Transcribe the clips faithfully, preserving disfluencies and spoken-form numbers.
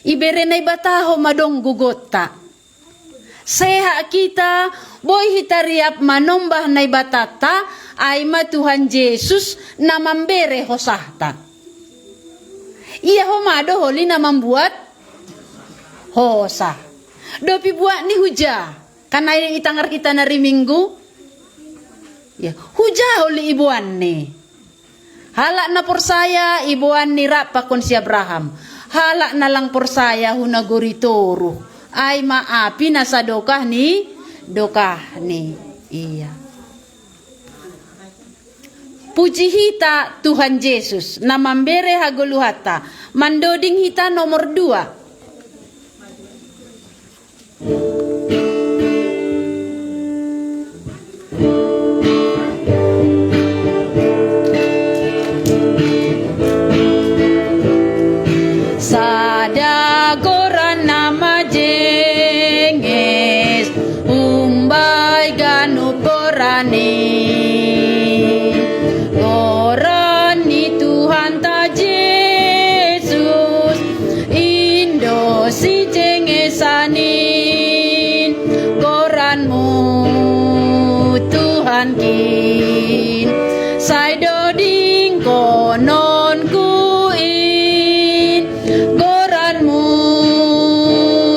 Ibere Naibata ho ma dong gogonta. Sehat hita, boi hita riap manombah Naibatanta, ai ma Tuhan Jesus na mambere hosahta. Ia ho ma do holi na mambuat hosa. Dope buat ni huja, kan ai itangar hita na ri Minggu. Ia, huja holi iboan ni. Halak na porsaya iboan ni rap pakon si Abraham. Halak na lang porsaya hu nagori toruh. Ai ma api na sadokah ni dokahni. Ia. Puji hita Tuhan Jesus, na mambere hagoluhanta. Mandoding hita nomor dua. Sada goran na majenges, umbai ganup goran i. Goran ni Tuhanta Jesus, in do sijengesan in. Goranmu Tuhankin, sai dodingkononku in. Goranmu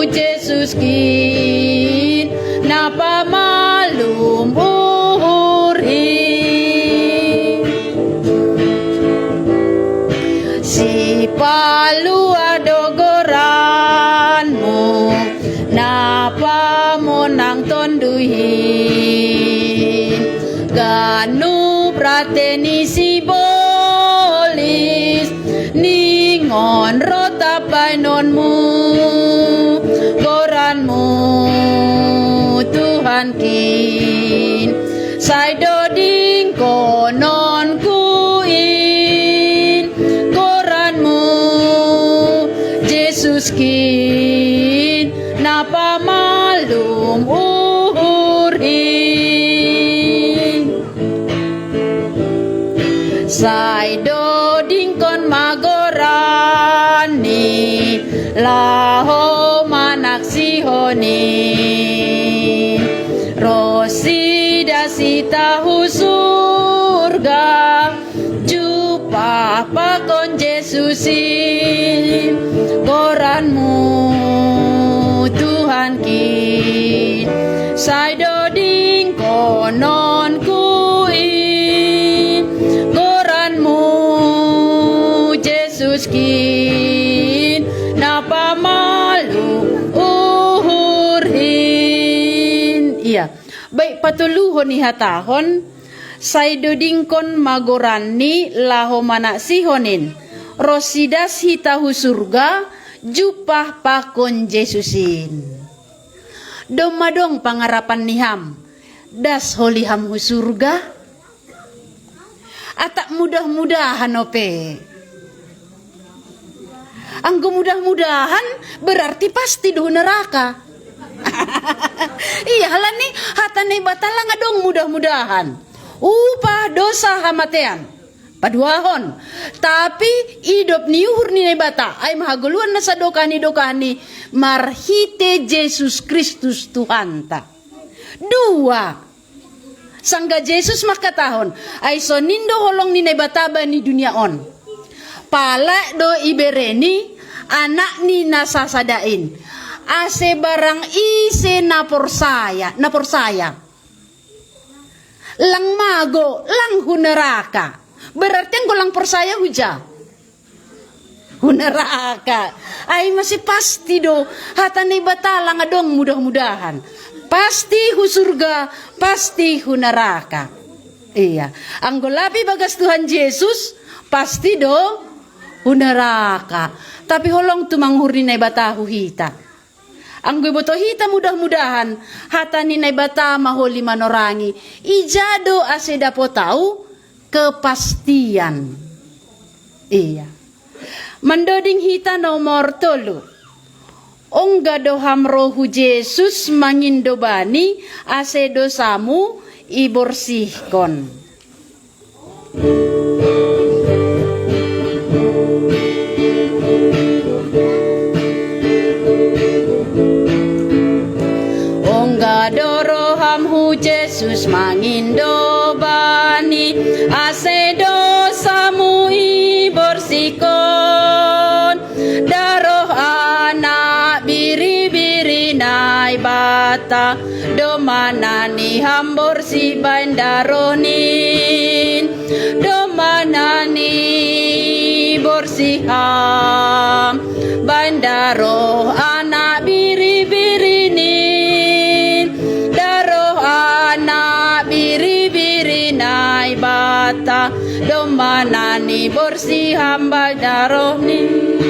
Jesuskin, na pamalum uhurhi. Sipaluah do goranmu, na pamonang tonduy hi. Ganup rate ni sibolis, ningon rotap baenonmu. Goranmu Tuhankin, sai dodingkononku in. Goranmu Jesuskin, na pamalum uhurhi. Sai dodingkon ma goranni, laho manaksihon i. Ro sidas hita hu surga, jumpah pakon Jesus i. Goranmu Tuhankin, sai dodingkononku i. Goranmu Jesuskin, na pamalum uhurhin. Ia, baik, patoluhon ihatahon, sai dodingkon ma goranni laho manaksihon in. Ro sidas hita hu surga, jumpah pakon Jesus in. Domma dong pangarapan ni ham, das holi ham hu surga? Atap mudah-mudahan ope. Anggo mudah-mudahan, berarti pasti do hu neraka. Ia, halani hata Naibata lang adong mudah-mudahan. Upah dosa hamatean. Paduahon. Tapi idop ni uhur ni Naibata, ai ma hagoluhan na sadokah ni dokahni, marhite Jesus Kristus Tuhanta. Dua. Sanggah Jesus mangkatahon, ai sonin do holong ni Naibata bani dunia on. Pala do ibereni Anakni na sasada in, ase barang ise na porsaya, na porsaya, lang mago, lang hu neraka. Berarti anggo lang porsaya huja? Hu neraka. Ai masi pasti do, hata Naibata lang adong mudah-mudahan. Pasti hu surga, pasti hu neraka. Ia, anggo lape ibagas Tuhan Jesus, pasti do hu neraka. Tapi holong tumang uhur ni Naibata hu hita. Anggo iboto hita mudah-mudahan, hata ni Naibata ma holi manorangi, ija do ase dapot au kepastian. Ia. Mandoding hita nomor tolu. Ongga do ham ro hu Jesus mangindo Bani, ase dosamu iborsihkon. Mangindo bani ase dosamu iborsihkon, daroh Anak Biri-biri Naibata, domma nani ham borsih bain darohNin, domma nani borsih ham bain daroh Anak Biri-biri Nin, daroh Anak Biri-biri Naibata, domma nani borsih ham bain darohNin.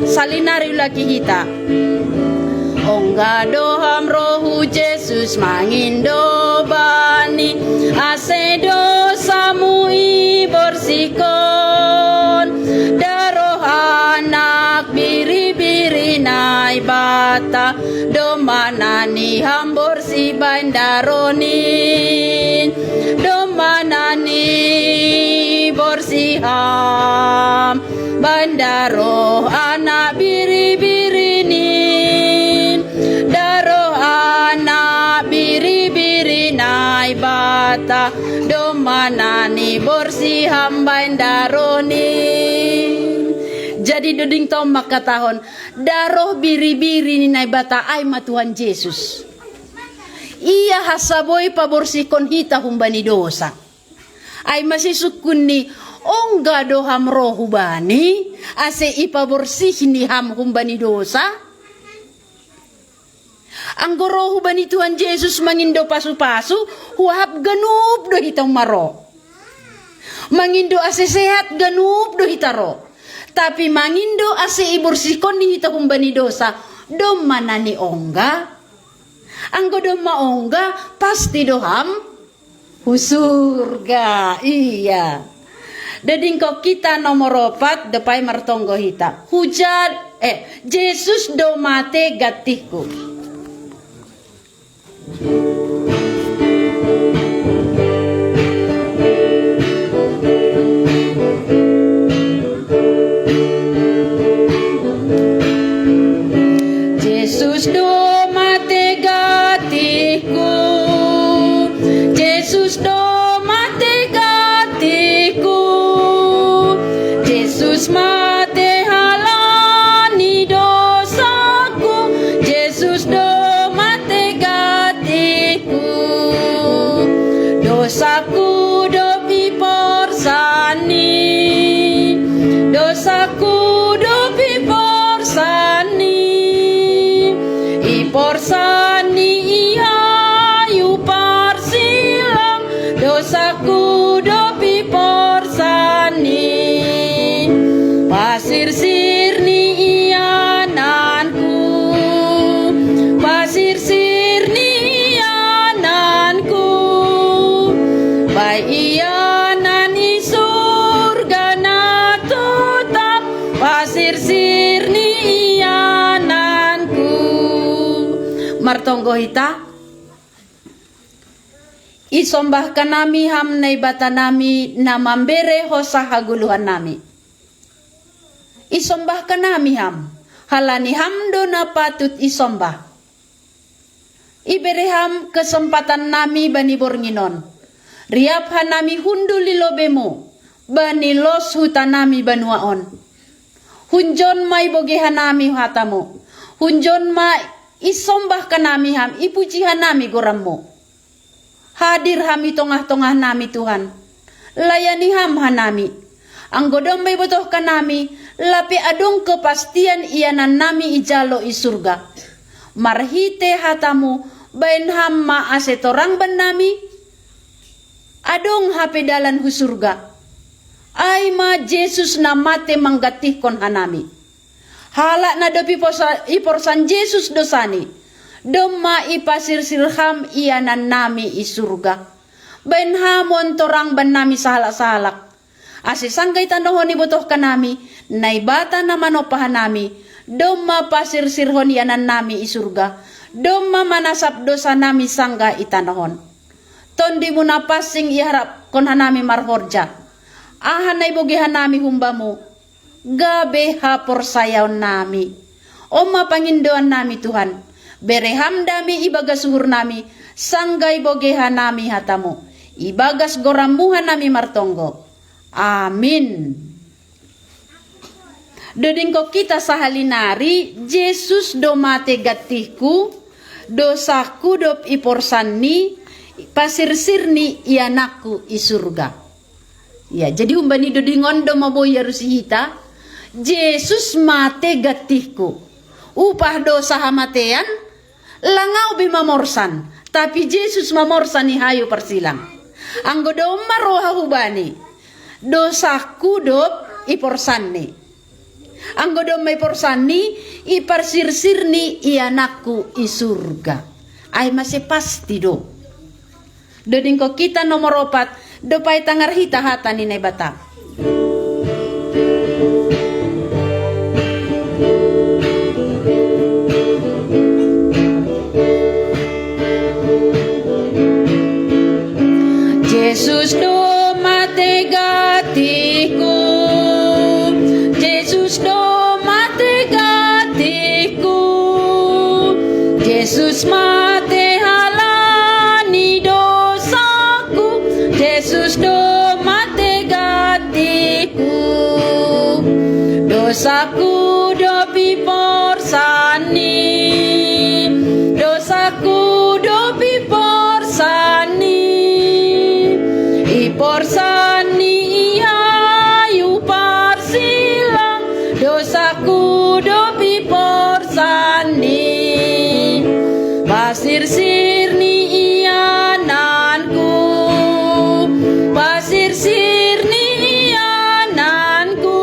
Salinari ulaki hita. Ongga do ham rohu Jesus mangindo bani, ase dosamu iborsihkon, daroh Anak Biri-biri Naibata, domma nani ham borsih bain darohNin, domma nani borsih ham bain daroh Anak Biri-biri Nin, daroh Anak Biri-biri Naibata, domma nani borsih ham bain darohNin. Jadi doding tong mangkatahon, daroh Biri-biri ni Naibata ai ma Tuhan Jesus. Ia hasaboi paborsihkon hita humbani dosa. Ai ma sisungkunni, ongga do ham ro hubani, ase ipaborsihni ham humbani dosa? Anggo ro hubani Tuhan Jesus mangindo pasu-pasu, huahap ganup do hita maro. Mangindo ase sehat ganup do hita ro. Tapi mangindo ase iborsihkonNi hita humbani dosa, domma nani ongga? Anggo domma ongga, pasti do ham hu surga. Ia. Doding ko kita nomor opat, dopai martonggo hita. Hujan, eh, Jesus do mate gantihku. Jesus do mate gantihku, Jesus do mate gantihku, Jesus mate halani dosaku, Jesus do mate gantihku. Dosaku do piporsanni, dosaku do piporsanni, iporsanni i hayu parsilang, dosaku do piporsanni. Pasirsir ni iananku, pasirsir ni iananku, baen ianan i surga na totap, pasirsir ni iananku. Martonggo hita. Isombahkan nami ham Naibatanami na mambere hosa hagoluhannami. Isombahkan nami ham, halani ham do na patut isombah. Ibere ham kesempatan nami bani borngin on. Riap hanami hundul i lobemu, bani los hutanami banua on. Hunjon ma ibogei hanami hatamu. Hunjon ma isombahkan nami ham, ipuji hanami gorammu. Hadir ham i tongah-tongah nami Tuhan. Layani ham hanami. Anggo domma ibotohkan nami, lape adong kepastian ianan nami ijalo i surga. Marhite hatamu, baen ham ma ase torang bannami, adong hape dalan hu surga. Ai ma Jesus na mate manggantihkon hanami. Halak na dob iporsa-, iporsan Jesus dosani, domma ipasirsir ham ianannami i surga. Baen ham on torang bannami sahalak-sahalak. Ase sanggah i tanohon ibotohkan nami, Naibata na manompa hanami, domma pasirsirhon ianannami i surga, domma manasap dosanami sanggah i tanohon. Tondimu na pansing iharapkon hanami marhorja. Aha na ibogei hanami humbamu, gabe haporsayaonnami. On ma pangindoannami Tuhan, Bere ham dame ibagas uhur nami, sanggah ibogeha nami hatamu, ibagas gorammu hanami martonggo. Amin. Dodingko kita sahali nari, Jesus do mate gantihku, dosaku do iporsanni, pasirsirni ianakku i surga. Ya, jadi umbahen i dodingon do maboi arusi hita, Jesus mate gantihku. Upah dosa hamatean, lang ahu be mamorsan, tapi Jesus mamorsan i hayu parsilang. Anggo domma roha hubani, dosaku do iporsanni. Anggo domma iporsanni, iparsirsirni ianakku i surga. Ai mase pasti do. Dodingko kita nomor opat, dob ai tangar hita hata ni Naibata. Jesus do mate gantihku, Jesus do mate gantihku, Jesus mate halani dosaku, Jesus do mate gantihku, dosaku do iporsanni, dosaku do iporsanni, iporsanni i hayu parsilang, dosaku do iporsanni, pasirsirni iananku, pasirsirni iananku,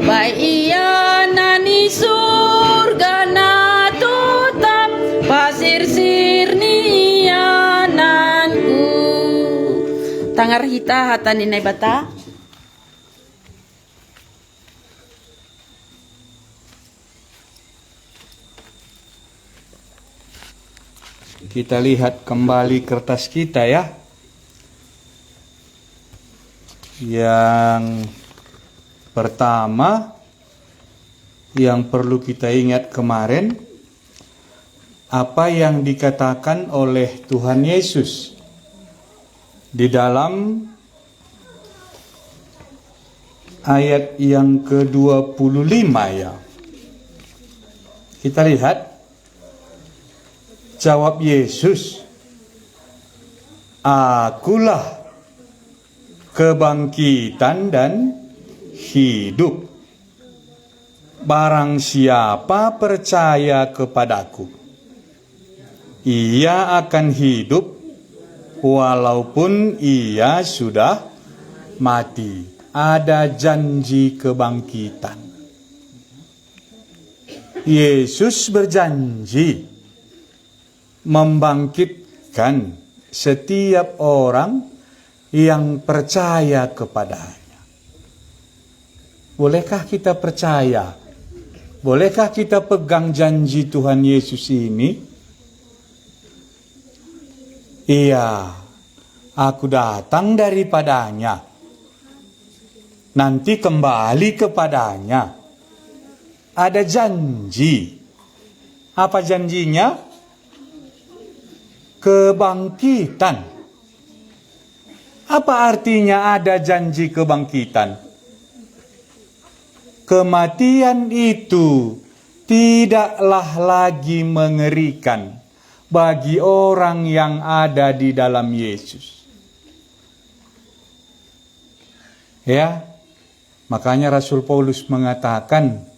bahen ianan i surga na totap, pasirsirni iananku. Tangar hita hata ni Naibata. Kita lihat kembali kertas kita, ya. Yang pertama, yang perlu kita ingat kemarin, apa yang dikatakan oleh Tuhan Yesus di dalam ayat yang kedua puluh lima, ya. Kita lihat, jawab Yesus, "Akulah kebangkitan dan hidup. Barang siapa percaya kepadaku, ia akan hidup walaupun ia sudah mati." Ada janji kebangkitan. Yesus berjanji membangkitkan setiap orang yang percaya kepada-Nya. Bolehkah kita percaya? Bolehkah kita pegang janji Tuhan Yesus ini? "Iya, aku datang daripada-Nya, nanti kembali kepada-Nya." Ada janji. Apa janjinya? Kebangkitan. Apa artinya ada janji kebangkitan? Kematian itu tidaklah lagi mengerikan bagi orang yang ada di dalam Yesus. Ya, makanya Rasul Paulus mengatakan,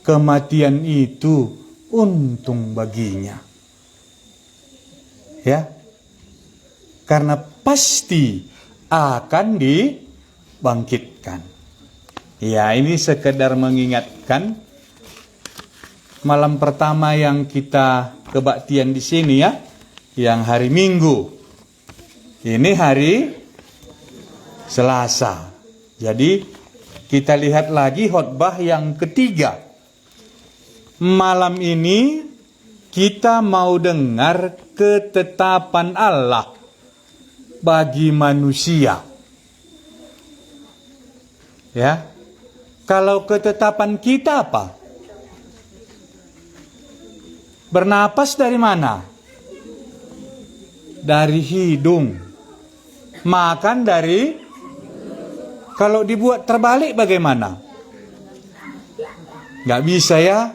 kematian itu untung baginya. Ya, karena pasti akan dibangkitkan. Ya, ini sekedar mengingatkan, malam pertama yang kita kebaktian di sini, ya, yang hari Minggu. Ini hari Selasa. Jadi, kita lihat lagi khotbah yang ketiga. Malam ini kita mau dengar ketetapan Allah bagi manusia. Ya. Kalau ketetapan kita apa? Bernapas dari mana? Dari hidung. Makan dari, kalau dibuat terbalik bagaimana? Nggak bisa ya.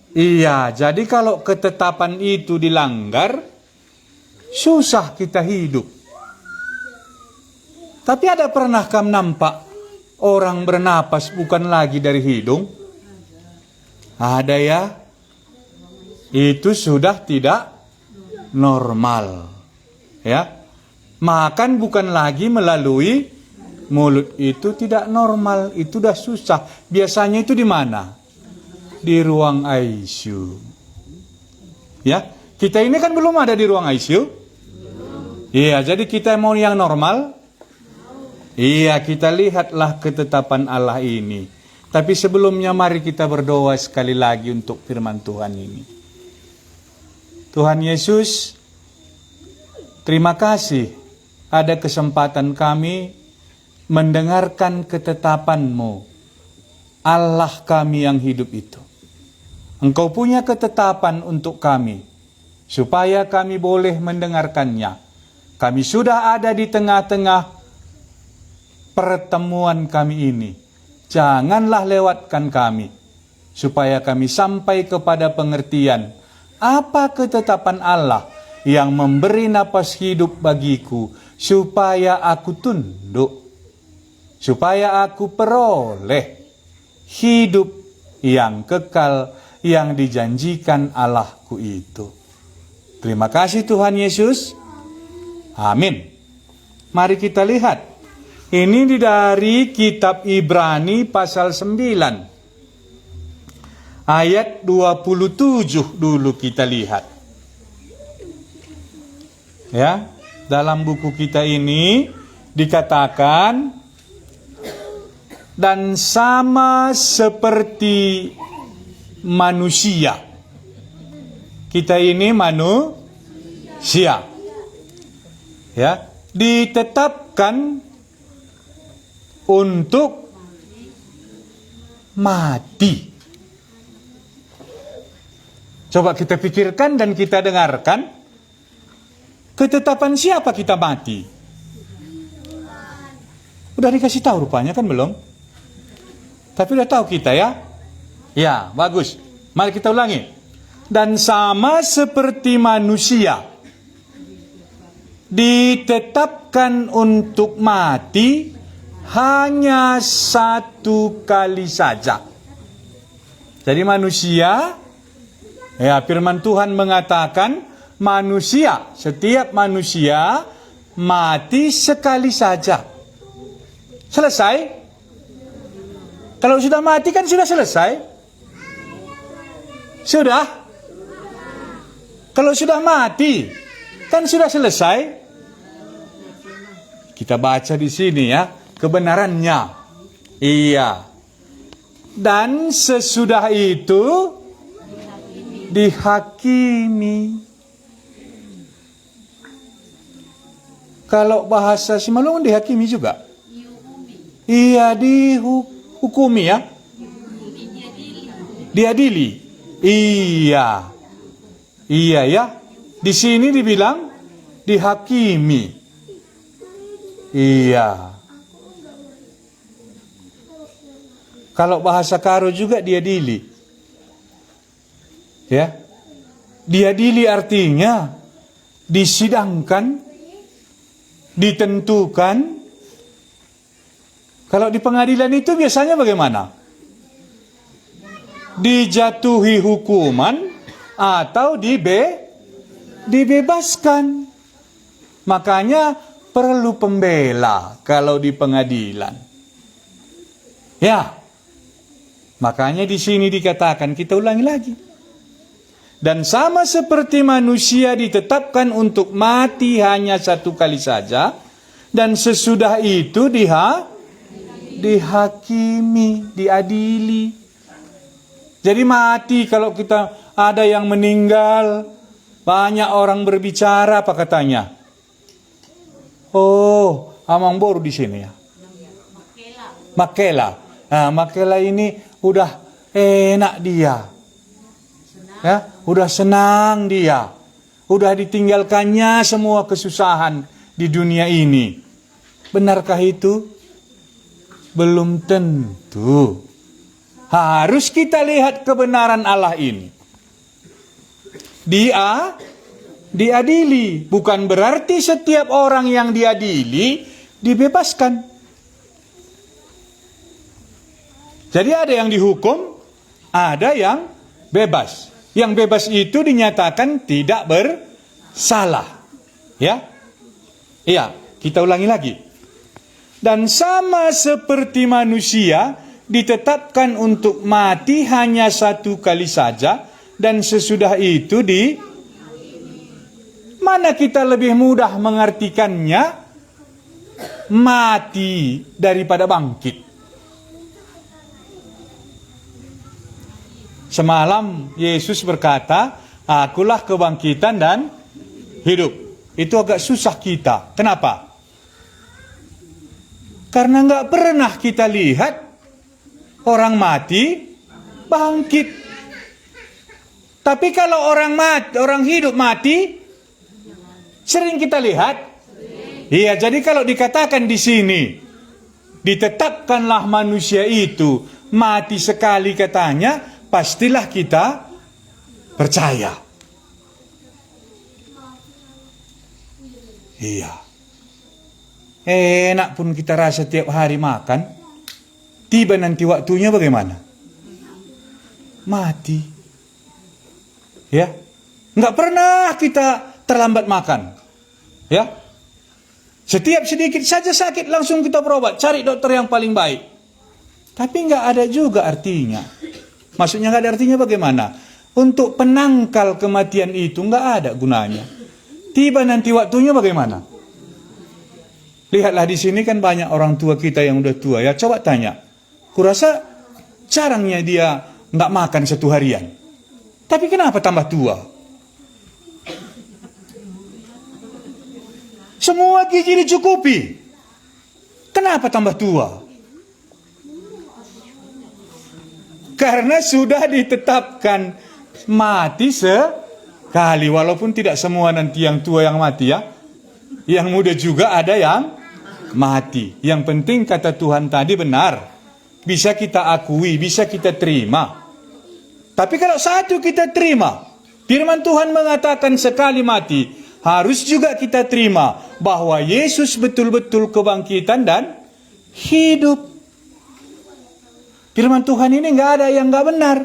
Iya, jadi kalau ketetapan itu dilanggar, susah kita hidup. Tapi ada pernah kamu nampak orang bernapas bukan lagi dari hidung? Ada ya. Itu sudah tidak normal. Ya. Makan bukan lagi melalui mulut, itu tidak normal, itu dah susah. Biasanya itu di mana? Di ruang I C U. Ya, kita ini kan belum ada di ruang I C U. Iya, jadi kita mau yang normal. Iya, kita lihatlah ketetapan Allah ini. Tapi sebelumnya mari kita berdoa sekali lagi untuk firman Tuhan ini. Tuhan Yesus, terima kasih ada kesempatan kami mendengarkan ketetapan-Mu, Allah kami yang hidup itu. Engkau punya ketetapan untuk kami, supaya kami boleh mendengarkannya. Kami sudah ada di tengah-tengah pertemuan kami ini. Janganlah lewatkan kami, supaya kami sampai kepada pengertian apa ketetapan Allah yang memberi napas hidup bagiku, supaya aku tunduk, supaya aku peroleh hidup yang kekal yang dijanjikan Allahku itu. Terima kasih Tuhan Yesus. Amin. Mari kita lihat. Ini di dari kitab Ibrani pasal sembilan. Ayat dua puluh tujuh dulu kita lihat. Ya, dalam buku kita ini dikatakan, "Dan sama seperti manusia." Kita ini manusia. Ya, ditetapkan untuk mati. Coba kita pikirkan dan kita dengarkan. Ketetapan siapa kita mati? Udah dikasih tahu rupanya, kan belum? Tapi udah tahu kita, ya? Ya, bagus. Mari kita ulangi. "Dan sama seperti manusia ditetapkan untuk mati hanya satu kali saja." Jadi manusia, ya, firman Tuhan mengatakan manusia, setiap manusia mati sekali saja. Selesai? Kalau sudah mati kan sudah selesai? Sudah? Kalau sudah mati kan sudah selesai? Kita baca di sini ya, kebenarannya. Iya. Dan sesudah itu dihakimi. Kalau bahasa Simalungun, dihakimi juga? Iya, dihukumi ya. Diadili. Iya. Iya ya. Di sini dibilang dihakimi. Iya. Kalau bahasa Karo juga, diadili. Ya. Diadili artinya disidangkan, ditentukan. Kalau di pengadilan itu biasanya bagaimana? Dijatuhi hukuman atau dibe dibebaskan. Makanya perlu pembela kalau di pengadilan. Ya. Makanya di sini dikatakan, kita ulangi lagi. "Dan sama seperti manusia ditetapkan untuk mati hanya satu kali saja, dan sesudah itu diha dihakimi, diadili." Jadi mati, kalau kita ada yang meninggal, banyak orang berbicara, apa katanya? "Oh, amang boru di sini ya. Makela. Nah, Makela ini udah enak dia. Ya, udah senang dia. Udah ditinggalkannya semua kesusahan di dunia ini. Benarkah itu? Belum tentu. Harus kita lihat kebenaran Allah ini. Dia diadili. Bukan berarti setiap orang yang diadili dibebaskan. Jadi ada yang dihukum, ada yang bebas. Yang bebas itu dinyatakan tidak bersalah. Ya. Iya, kita ulangi lagi. Dan sama seperti manusia ditetapkan untuk mati hanya satu kali saja, dan sesudah itu di mana kita lebih mudah mengartikannya, mati daripada bangkit. Semalam Yesus berkata, "Akulah kebangkitan dan hidup." Itu agak susah kita. Kenapa? Karena nggak pernah kita lihat orang mati bangkit. Tapi kalau orang mati, orang hidup mati, sering kita lihat. Iya, jadi kalau dikatakan di sini, "Ditetapkanlah manusia itu mati sekali," katanya, pastilah kita percaya. Iya. Enak pun kita rasa tiap hari makan. Tiba nanti waktunya bagaimana? Mati. Ya. Nggak pernah kita terlambat makan. Ya. Setiap sedikit saja sakit, langsung kita berobat, cari dokter yang paling baik. Tapi nggak ada juga artinya. Maksudnya nggak ada artinya bagaimana? Untuk penangkal kematian itu nggak ada gunanya. Tiba nanti waktunya bagaimana? Lihatlah di sini kan banyak orang tua kita yang udah tua ya. Coba tanya. Kurasa jarangnya dia nggak makan satu harian. Tapi kenapa tambah tua? Semua gizi dicukupi. Kenapa tambah tua? Karena sudah ditetapkan mati sekali. Walaupun tidak semua nanti yang tua yang mati ya. Yang muda juga ada yang mati. Yang penting kata Tuhan tadi benar. Bisa kita akui, bisa kita terima. Tapi kalau satu kita terima, firman Tuhan mengatakan sekali mati, harus juga kita terima bahwa Yesus betul-betul kebangkitan dan hidup. Firman Tuhan ini nggak ada yang nggak benar.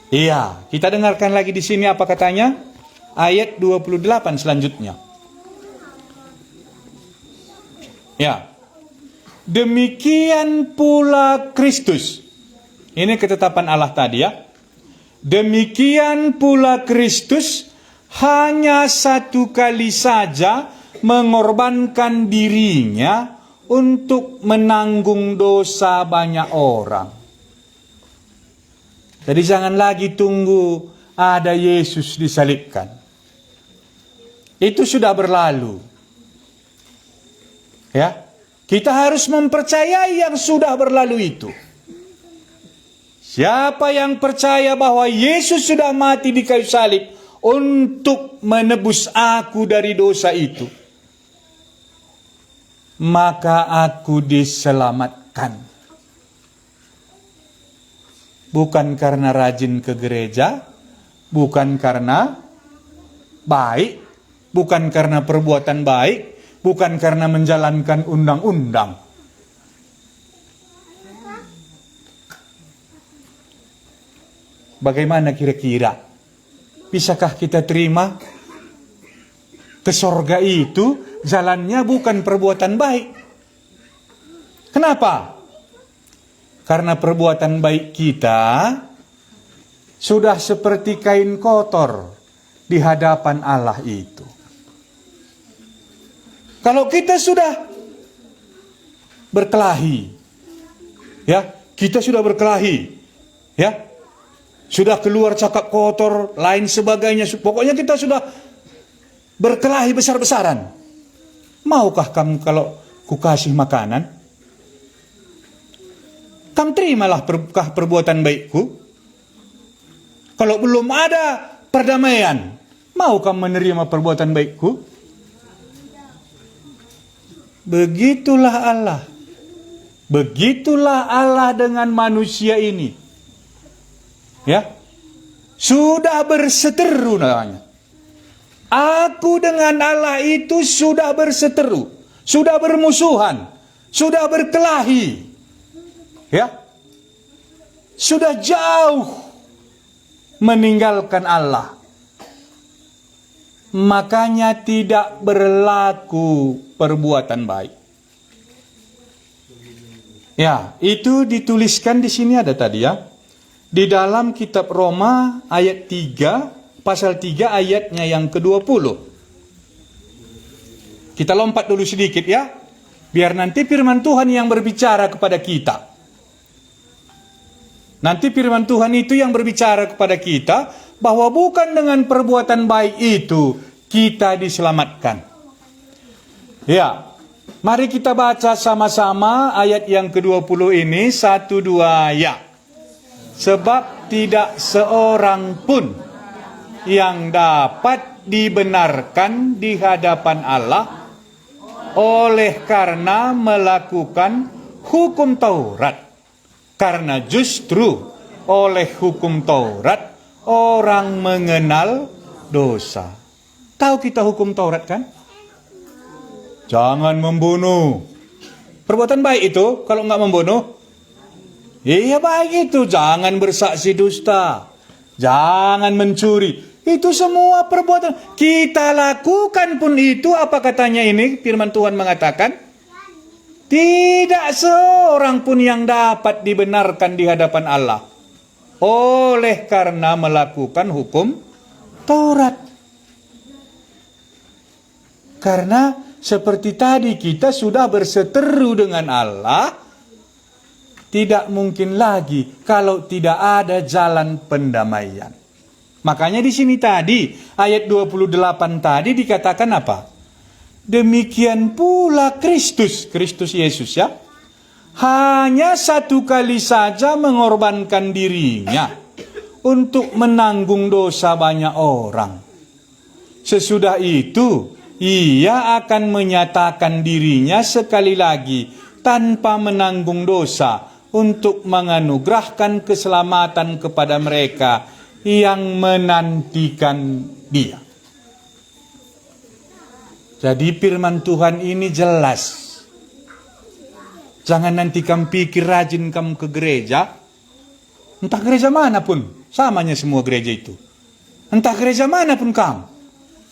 Iya, kita dengarkan lagi di sini apa katanya. Ayat dua puluh delapan selanjutnya. Ya. Demikian pula Kristus. Ini ketetapan Allah tadi ya. Demikian pula Kristus hanya satu kali saja mengorbankan dirinya untuk menanggung dosa banyak orang. Jadi jangan lagi tunggu ada Yesus disalibkan. Itu sudah berlalu. Ya. Kita harus mempercayai yang sudah berlalu itu. Siapa yang percaya bahwa Yesus sudah mati di kayu salib untuk menebus aku dari dosa itu, maka aku diselamatkan. Bukan karena rajin ke gereja, bukan karena baik, bukan karena perbuatan baik, bukan karena menjalankan undang-undang. Bagaimana kira-kira? Bisakah kita terima ke sorga itu jalannya bukan perbuatan baik? Kenapa? Karena perbuatan baik kita sudah seperti kain kotor di hadapan Allah itu. Kalau kita sudah berkelahi, ya, kita sudah berkelahi, ya, sudah keluar cakap kotor, lain sebagainya, pokoknya kita sudah berkelahi besar-besaran. Maukah kamu kalau kukasih makanan? Kamu terimalah perbuatan baikku. Kalau belum ada perdamaian, mau kamu menerima perbuatan baikku? Begitulah Allah. Begitulah Allah dengan manusia ini. Ya. Sudah berseteru namanya. Aku dengan Allah itu sudah berseteru, sudah bermusuhan, sudah berkelahi. Ya. Sudah jauh meninggalkan Allah. Makanya tidak berlaku perbuatan baik. Ya, itu dituliskan di sini ada tadi ya. Di dalam kitab Roma ayat tiga, pasal tiga ayatnya yang kedua puluh. Kita lompat dulu sedikit ya. Biar nanti firman Tuhan yang berbicara kepada kita. Nanti firman Tuhan itu yang berbicara kepada kita bahwa bukan dengan perbuatan baik itu kita diselamatkan. Ya, mari kita baca sama-sama ayat yang kedua puluh ini, satu dua ya. Sebab tidak seorang pun yang dapat dibenarkan di hadapan Allah oleh karena melakukan hukum Taurat. Karena justru oleh hukum Taurat orang mengenal dosa. Tahu kita hukum Taurat kan? Jangan membunuh. Perbuatan baik itu kalau nggak membunuh. Iya, baik itu. Jangan bersaksi dusta. Jangan mencuri. Itu semua perbuatan kita lakukan pun itu, apa katanya ini? Firman Tuhan mengatakan, tidak seorang pun yang dapat dibenarkan di hadapan Allah oleh karena melakukan hukum Taurat. Karena seperti tadi kita sudah berseteru dengan Allah, tidak mungkin lagi kalau tidak ada jalan pendamaian. Makanya di sini tadi, ayat dua puluh delapan tadi dikatakan apa? Demikian pula Kristus, Kristus Yesus ya, hanya satu kali saja mengorbankan dirinya untuk menanggung dosa banyak orang. Sesudah itu, ia akan menyatakan dirinya sekali lagi tanpa menanggung dosa untuk menganugerahkan keselamatan kepada mereka yang menantikan dia. Jadi firman Tuhan ini jelas. Jangan nanti kamu pikir rajin kamu ke gereja. Entah gereja mana pun, samanya semua gereja itu. Entah gereja mana pun kamu.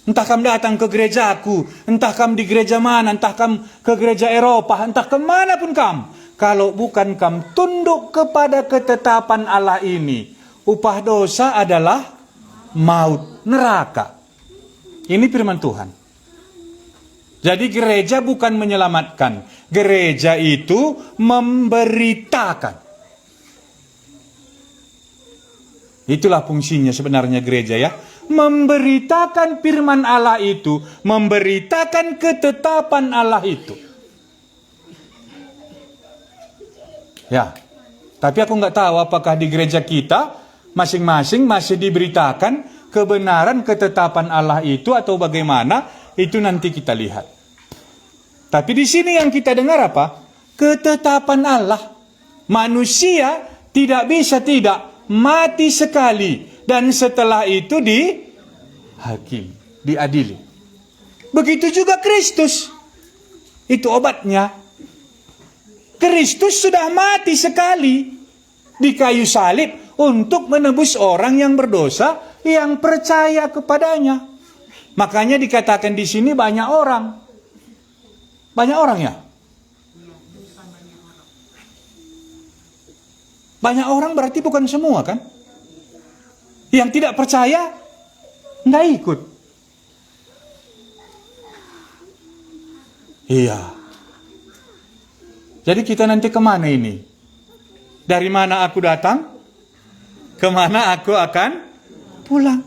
Entah kamu datang ke gerejaku, entah kamu di gereja mana, entah kamu ke gereja Eropa, entah kemana pun kamu. Kalau bukan kamu tunduk kepada ketetapan Allah ini, upah dosa adalah maut, neraka. Ini firman Tuhan. Jadi gereja bukan menyelamatkan. Gereja itu memberitakan. Itulah fungsinya sebenarnya gereja ya. Memberitakan firman Allah itu, memberitakan ketetapan Allah itu. Ya, tapi aku nggak tahu apakah di gereja kita masing-masing masih diberitakan kebenaran ketetapan Allah itu atau bagaimana, itu nanti kita lihat. Tapi di sini yang kita dengar apa? Ketetapan Allah. Manusia tidak bisa tidak mati sekali dan setelah itu dihakimi, diadili. Begitu juga Kristus. Itu obatnya. Kristus sudah mati sekali di kayu salib untuk menebus orang yang berdosa yang percaya kepadanya. Makanya dikatakan di sini banyak orang. Banyak orang ya? Banyak orang berarti bukan semua kan? Yang tidak percaya nggak ikut. Iya. Jadi kita nanti kemana ini? Dari mana aku datang? Kemana aku akan pulang?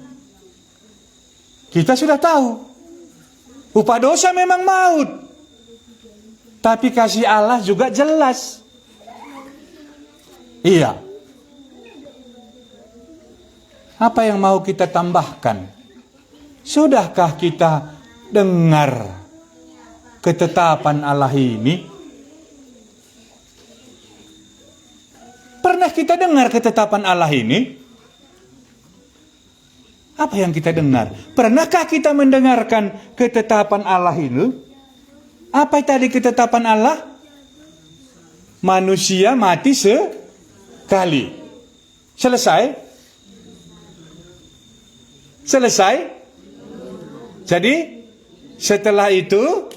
Kita sudah tahu. Upah dosa memang maut. Tapi kasih Allah juga jelas. Iya. Apa yang mau kita tambahkan? Sudahkah kita dengar ketetapan Allah ini? Pernah kita dengar ketetapan Allah ini? Apa yang kita dengar? Pernahkah kita mendengarkan ketetapan Allah itu? Apa tadi ketetapan Allah? Manusia mati sekali. Selesai? Selesai? Jadi, setelah itu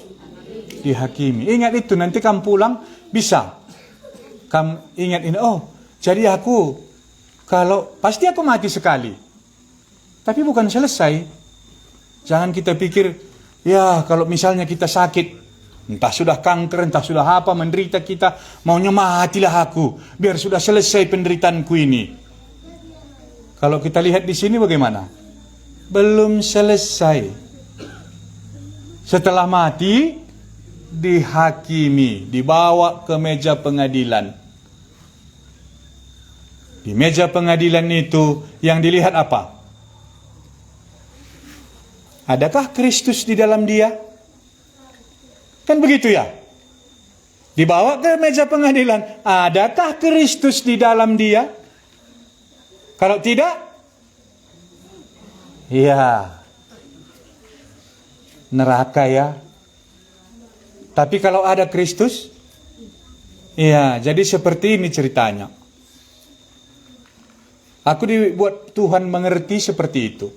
dihakimi. Ingat itu, nanti kamu pulang bisa. Kamu ingat ini, oh, jadi aku, kalau pasti aku mati sekali. Tapi bukan selesai. Jangan kita pikir, ya, kalau misalnya kita sakit, entah sudah kanker, entah sudah apa, menderita kita, maunya matilah aku, biar sudah selesai penderitaanku ini. Kalau kita lihat di sini bagaimana? Belum selesai. Setelah mati, dihakimi, dibawa ke meja pengadilan. Di meja pengadilan itu yang dilihat apa? Adakah Kristus di dalam dia? Kan begitu, ya? Dibawa ke meja pengadilan, adakah Kristus di dalam dia? Kalau tidak, ya, neraka, ya. Tapi kalau ada Kristus, ya, jadi seperti ini ceritanya. Aku dibuat Tuhan mengerti seperti itu.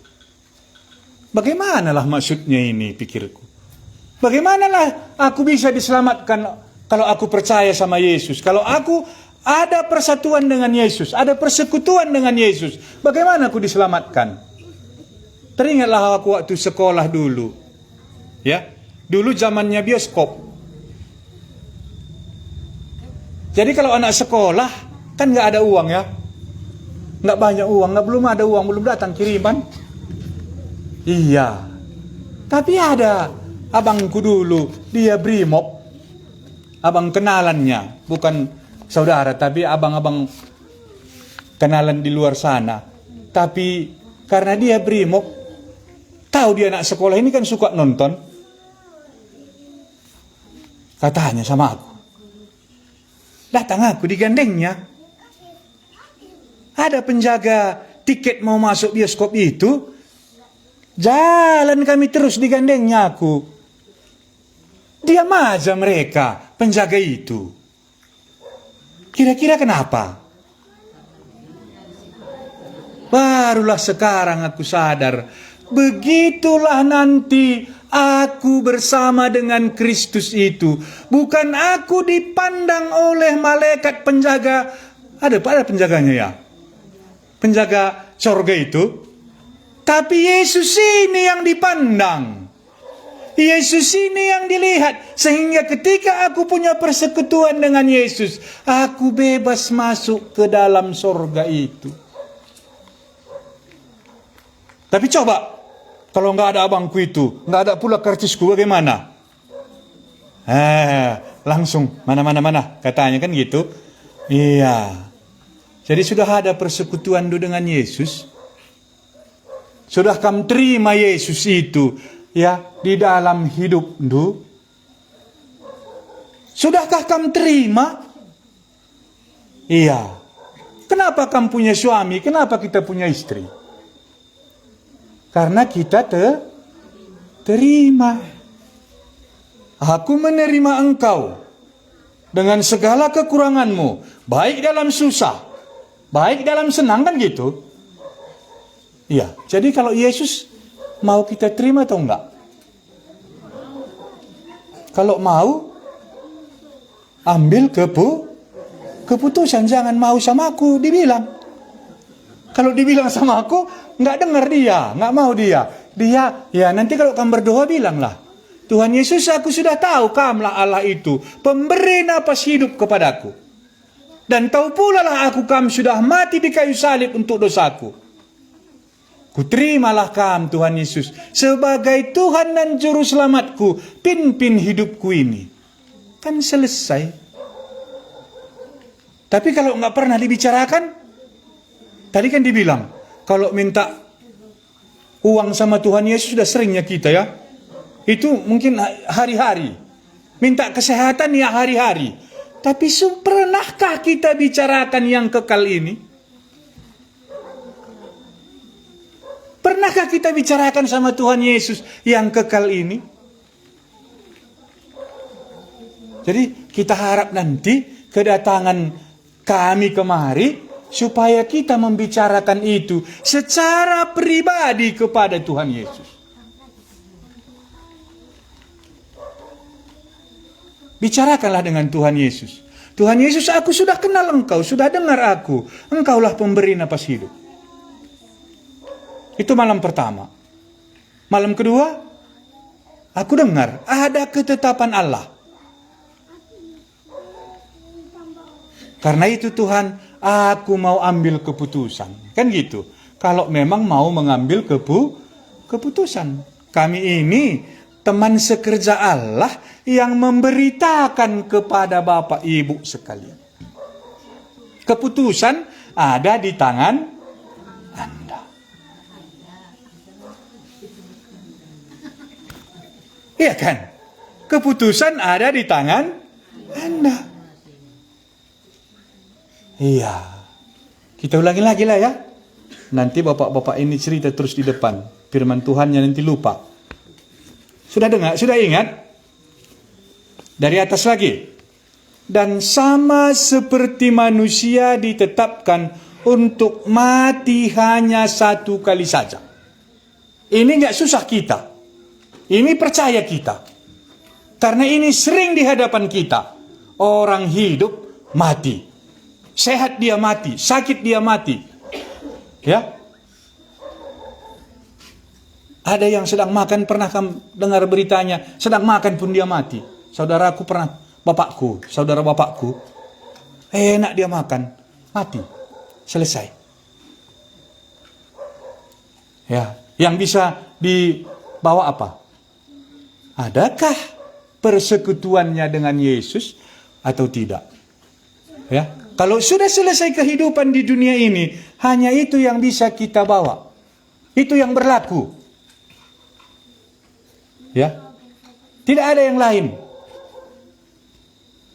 Bagaimanalah maksudnya ini, pikirku? Bagaimanalah aku bisa diselamatkan kalau aku percaya sama Yesus? Kalau aku ada persatuan dengan Yesus, ada persekutuan dengan Yesus, bagaimana aku diselamatkan? Teringatlah aku waktu sekolah dulu. Ya, dulu zamannya bioskop. Jadi kalau anak sekolah, kan nggak ada uang, ya. Nggak banyak uang, nggak, belum ada uang, belum datang kiriman. Iya. Tapi ada abangku dulu, dia brimob. Abang kenalannya, bukan saudara, tapi abang-abang kenalan di luar sana. Tapi karena dia brimob, tahu dia anak sekolah ini kan suka nonton. Katanya sama aku. Datang aku, digandengnya. Ada penjaga tiket mau masuk bioskop itu. Jalan kami terus, digandengnya aku. Diam aja mereka, penjaga itu. Kira-kira kenapa? Barulah sekarang aku sadar. Begitulah nanti aku bersama dengan Kristus itu. Bukan aku dipandang oleh malaikat penjaga. Ada, ada penjaganya, ya? Penjaga sorga itu. Tapi Yesus ini yang dipandang. Yesus ini yang dilihat. Sehingga ketika aku punya persekutuan dengan Yesus, aku bebas masuk ke dalam sorga itu. Tapi coba, kalau nggak ada abangku itu, nggak ada pula karcisku, bagaimana? Eh, langsung, "Mana, mana, mana?" katanya, kan gitu. Iya. Jadi sudah ada persekutuan tu dengan Yesus. Sudah kam terima Yesus itu, ya, di dalam hidup tu? Sudahkah kam terima? Iya. Kenapa kam punya suami? Kenapa kita punya istri? Karena kita te-, terima. Aku menerima engkau dengan segala kekuranganmu, baik dalam susah, baik dalam senang, kan gitu. Iya, jadi kalau Yesus mau kita terima atau enggak? Kalau mau, ambil kepu-, keputusan, jangan mau sama aku, dibilang. Kalau dibilang sama aku, nggak dengar dia, nggak mau dia. Dia, ya, nanti kalau kamu berdoa, bilanglah, "Tuhan Yesus, aku sudah tahu Kamlah Allah itu, pemberi napas hidup kepadaku. Dan tahu pula lah aku, Kam sudah mati di kayu salib untuk dosaku. Kuterimalah Kam, Tuhan Yesus, sebagai Tuhan dan Juru Selamatku. Pimpin hidupku ini." Kan selesai. Tapi kalau nggak pernah dibicarakan, tadi kan dibilang, Kalau minta uang sama Tuhan Yesus sudah seringnya kita, ya. Itu mungkin hari-hari. Minta kesehatan, ya, hari-hari. Tapi su- pernahkah kita bicarakan yang kekal ini? Pernahkah kita bicarakan sama Tuhan Yesus yang kekal ini? Jadi kita harap nanti kedatangan kami kemari supaya kita membicarakan itu secara pribadi kepada Tuhan Yesus. Bicarakanlah dengan Tuhan Yesus. "Tuhan Yesus, aku sudah kenal Engkau, sudah dengar aku. Engkaulah pemberi napas hidup." Itu malam pertama. Malam kedua, "Aku dengar ada ketetapan Allah. Karena itu, Tuhan, aku mau ambil keputusan." Kan gitu. Kalau memang mau mengambil kepu keputusan. Kami ini teman sekerja Allah yang memberitakan kepada Bapak Ibu sekalian. Keputusan ada di tangan Anda. Iya kan? Keputusan ada di tangan Anda. Iya. Kita ulangi lagi lah, ya. Nanti bapak-bapak ini cerita terus di depan. Firman Tuhannya nanti lupa. Sudah dengar? Sudah ingat? Dari atas lagi. "Dan sama seperti manusia ditetapkan untuk mati hanya satu kali saja." Ini nggak susah kita. Ini percaya kita. Karena ini sering di hadapan kita. Orang hidup mati. Sehat dia mati, sakit dia mati. Ya. Ada yang sedang makan, pernah kamu dengar beritanya, sedang makan pun dia mati. Saudaraku pernah, bapakku, saudara bapakku, enak dia makan, mati. Selesai. Ya, yang bisa dibawa apa? Adakah persekutuannya dengan Yesus atau tidak? Ya, kalau sudah selesai kehidupan di dunia ini, hanya itu yang bisa kita bawa. Itu yang berlaku. Ya. Tidak ada yang lain.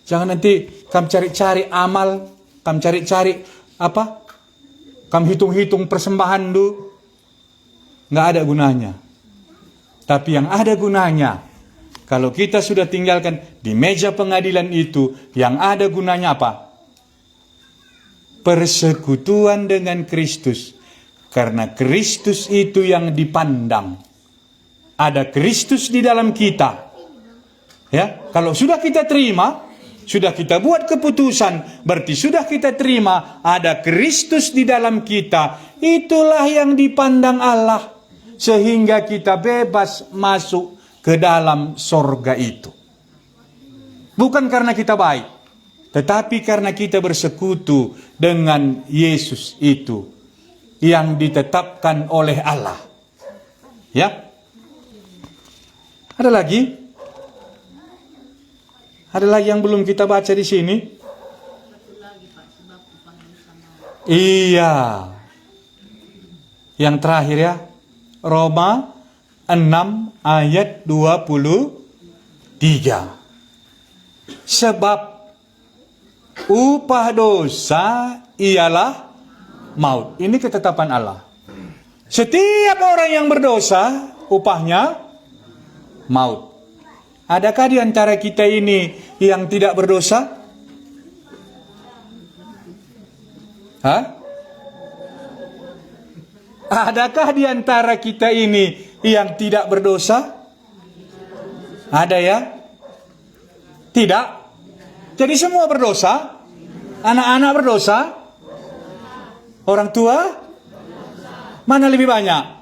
Jangan nanti kamu cari-cari amal, kamu cari-cari apa? Kamu hitung-hitung persembahan dulu. Nggak ada gunanya. Tapi yang ada gunanya, kalau kita sudah tinggalkan di meja pengadilan itu, yang ada gunanya apa? Persekutuan dengan Kristus. Karena Kristus itu yang dipandang. Ada Kristus di dalam kita. Ya, kalau sudah kita terima, sudah kita buat keputusan, berarti sudah kita terima ada Kristus di dalam kita. Itulah yang dipandang Allah, sehingga kita bebas masuk ke dalam sorga itu. Bukan karena kita baik, tetapi karena kita bersekutu dengan Yesus itu yang ditetapkan oleh Allah. Ya. Ada lagi? Ada lagi yang belum kita baca di sini? Iya. Yang terakhir, ya. Roma enam ayat dua puluh tiga. Sebab upah dosa ialah maut. Ini ketetapan Allah. Setiap orang yang berdosa, upahnya maut. Adakah di antara kita ini yang tidak berdosa? Hah? Adakah di antara kita ini yang tidak berdosa? Ada, ya? Tidak? Jadi semua berdosa? Anak-anak berdosa? Orang tua? Mana lebih banyak?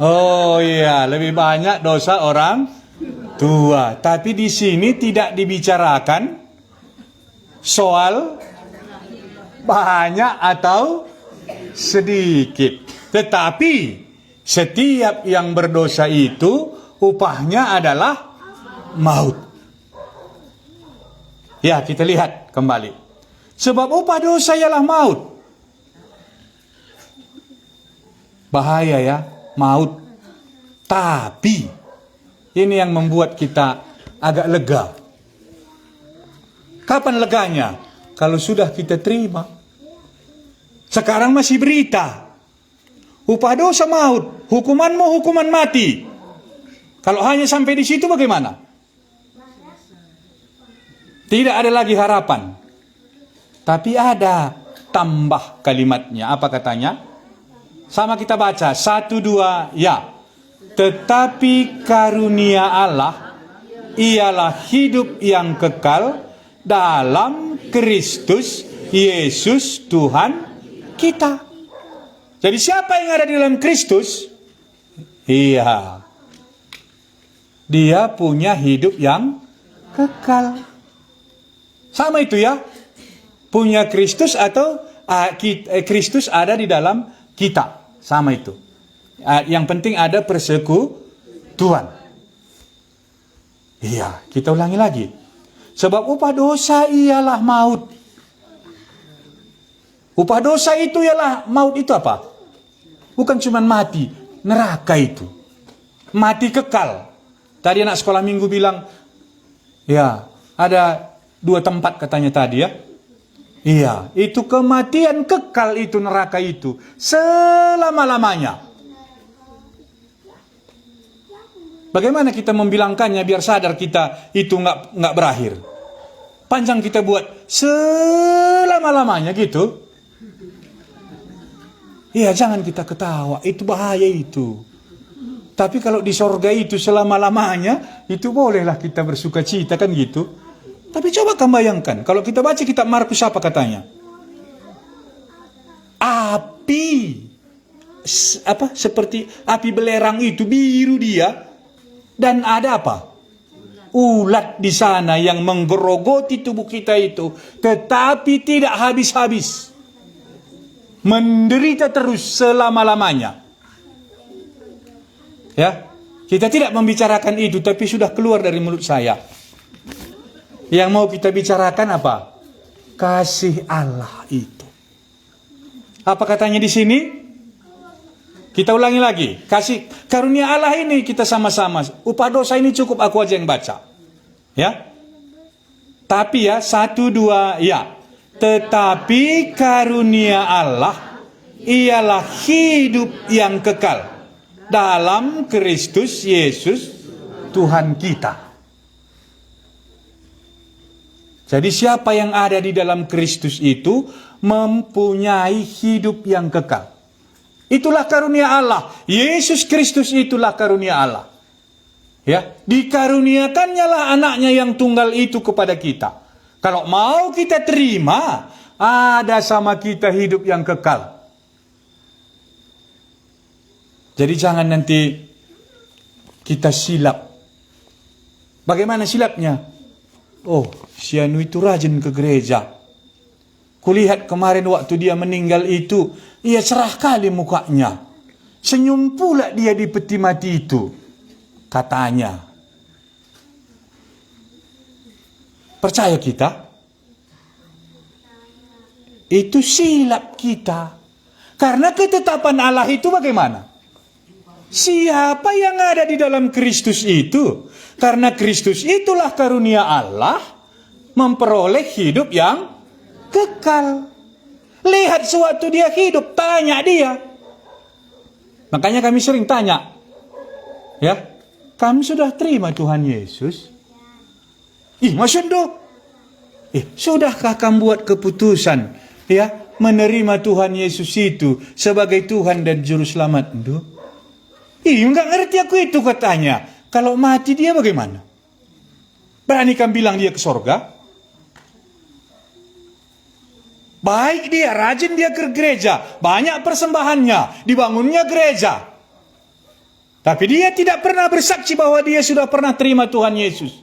Oh iya, lebih banyak dosa orang tua. Tapi di sini tidak dibicarakan soal banyak atau sedikit. Tetapi setiap yang berdosa itu upahnya adalah maut. Ya, kita lihat kembali. Sebab upah dosa ialah maut. Bahaya ya, maut. Tapi ini yang membuat kita agak lega. Kapan leganya? Kalau sudah kita terima. Sekarang masih berita. Upah dosa maut, hukumanmu hukuman mati. Kalau hanya sampai di situ, bagaimana? Tidak ada lagi harapan. Tapi ada tambah kalimatnya. Apa katanya? Sama kita baca, satu, dua, ya. Tetapi karunia Allah ialah hidup yang kekal dalam Kristus Yesus Tuhan kita. Jadi siapa yang ada di dalam Kristus? Iya. Dia punya hidup yang kekal. Sama itu ya. Punya Kristus atau, ah, kit- eh, Kristus ada di dalam kita. Sama itu. Ah, yang penting ada persekutuan. Iya, kita ulangi lagi. Sebab upah dosa ialah maut. Upah dosa itu ialah maut. Itu apa? Bukan cuma mati, neraka itu. Mati kekal. Tadi anak sekolah minggu bilang, ya, ada dua tempat katanya tadi ya. Iya, itu kematian kekal itu, neraka itu. Selama-lamanya. Bagaimana kita membilangkannya biar sadar kita itu nggak nggak berakhir? Panjang kita buat selama-lamanya gitu. Iya, jangan kita ketawa, itu bahaya itu. Tapi kalau di sorga itu selama-lamanya, itu bolehlah kita bersuka cita kan gitu. Tapi coba kamu bayangkan, kalau kita baca kitab Markus apa katanya? Api s- apa seperti api belerang itu biru dia, dan ada apa? Ulat di sana yang menggerogoti tubuh kita itu, tetapi tidak habis-habis. Menderita terus selama-lamanya. Ya, kita tidak membicarakan itu, tapi sudah keluar dari mulut saya. Yang mau kita bicarakan apa? Kasih Allah itu. Apa katanya di sini? Kita ulangi lagi. Kasih karunia Allah ini kita sama-sama. Upah dosa ini cukup aku aja yang baca. Ya. Tapi ya, satu, dua, ya. Tetapi karunia Allah ialah hidup yang kekal dalam Kristus Yesus Tuhan kita. Jadi siapa yang ada di dalam Kristus itu mempunyai hidup yang kekal. Itulah karunia Allah. Yesus Kristus itulah karunia Allah. Ya, dikaruniakannyalah anaknya yang tunggal itu kepada kita. Kalau mau kita terima, ada sama kita hidup yang kekal. Jadi jangan nanti kita silap. Bagaimana silapnya? Oh, si Anu itu rajin ke gereja. Kulihat kemarin waktu dia meninggal itu, ia cerah kali mukanya. Senyum pula dia di peti mati itu. Katanya. Percaya kita? Itu silap kita. Karena ketetapan Allah itu bagaimana? Siapa yang ada di dalam Kristus itu? Karena Kristus itulah karunia Allah memperoleh hidup yang kekal. Lihat sewaktu dia hidup, tanya dia. Makanya kami sering tanya, ya, kamu sudah terima Tuhan Yesus? Ih, maksud tu? Eh, sudahkah kamu buat keputusan, ya, menerima Tuhan Yesus itu sebagai Tuhan dan Juru Selamat tu? Ih, nggak ngerti aku itu, katanya. Kalau mati dia bagaimana? Berani kamu bilang dia ke sorga? Baik dia, rajin dia ke gereja, banyak persembahannya, dibangunnya gereja. Tapi dia tidak pernah bersaksi bahwa dia sudah pernah terima Tuhan Yesus.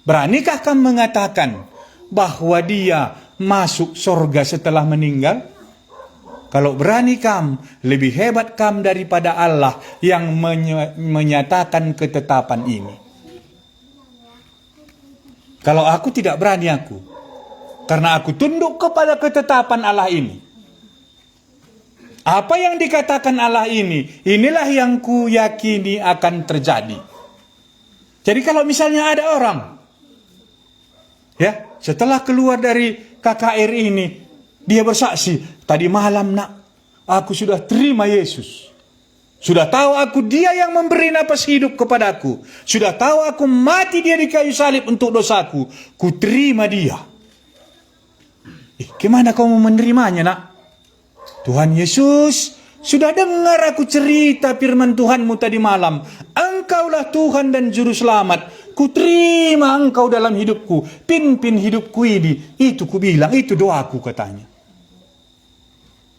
Beranikah kamu mengatakan bahwa dia masuk sorga setelah meninggal? Kalau berani kamu, lebih hebat kamu daripada Allah yang menye- menyatakan ketetapan ini. Kalau aku tidak berani aku, karena aku tunduk kepada ketetapan Allah ini. Apa yang dikatakan Allah ini, inilah yang kuyakini akan terjadi. Jadi kalau misalnya ada orang, ya, setelah keluar dari K K R ini, dia bersaksi, "Tadi malam, Nak, aku sudah terima Yesus. Sudah tahu aku, Dia yang memberi napas hidup kepadaku. Sudah tahu aku mati Dia di kayu salib untuk dosaku. Ku terima Dia." Ih, gimana kau mau menerimanya, Nak? Tuhan Yesus, sudah dengar aku cerita firman Tuhanmu tadi malam. Engkaulah Tuhan dan Juru Selamat. Ku terima Engkau dalam hidupku. Pimpin hidupku ini. Itu ku bilang, itu doaku, katanya.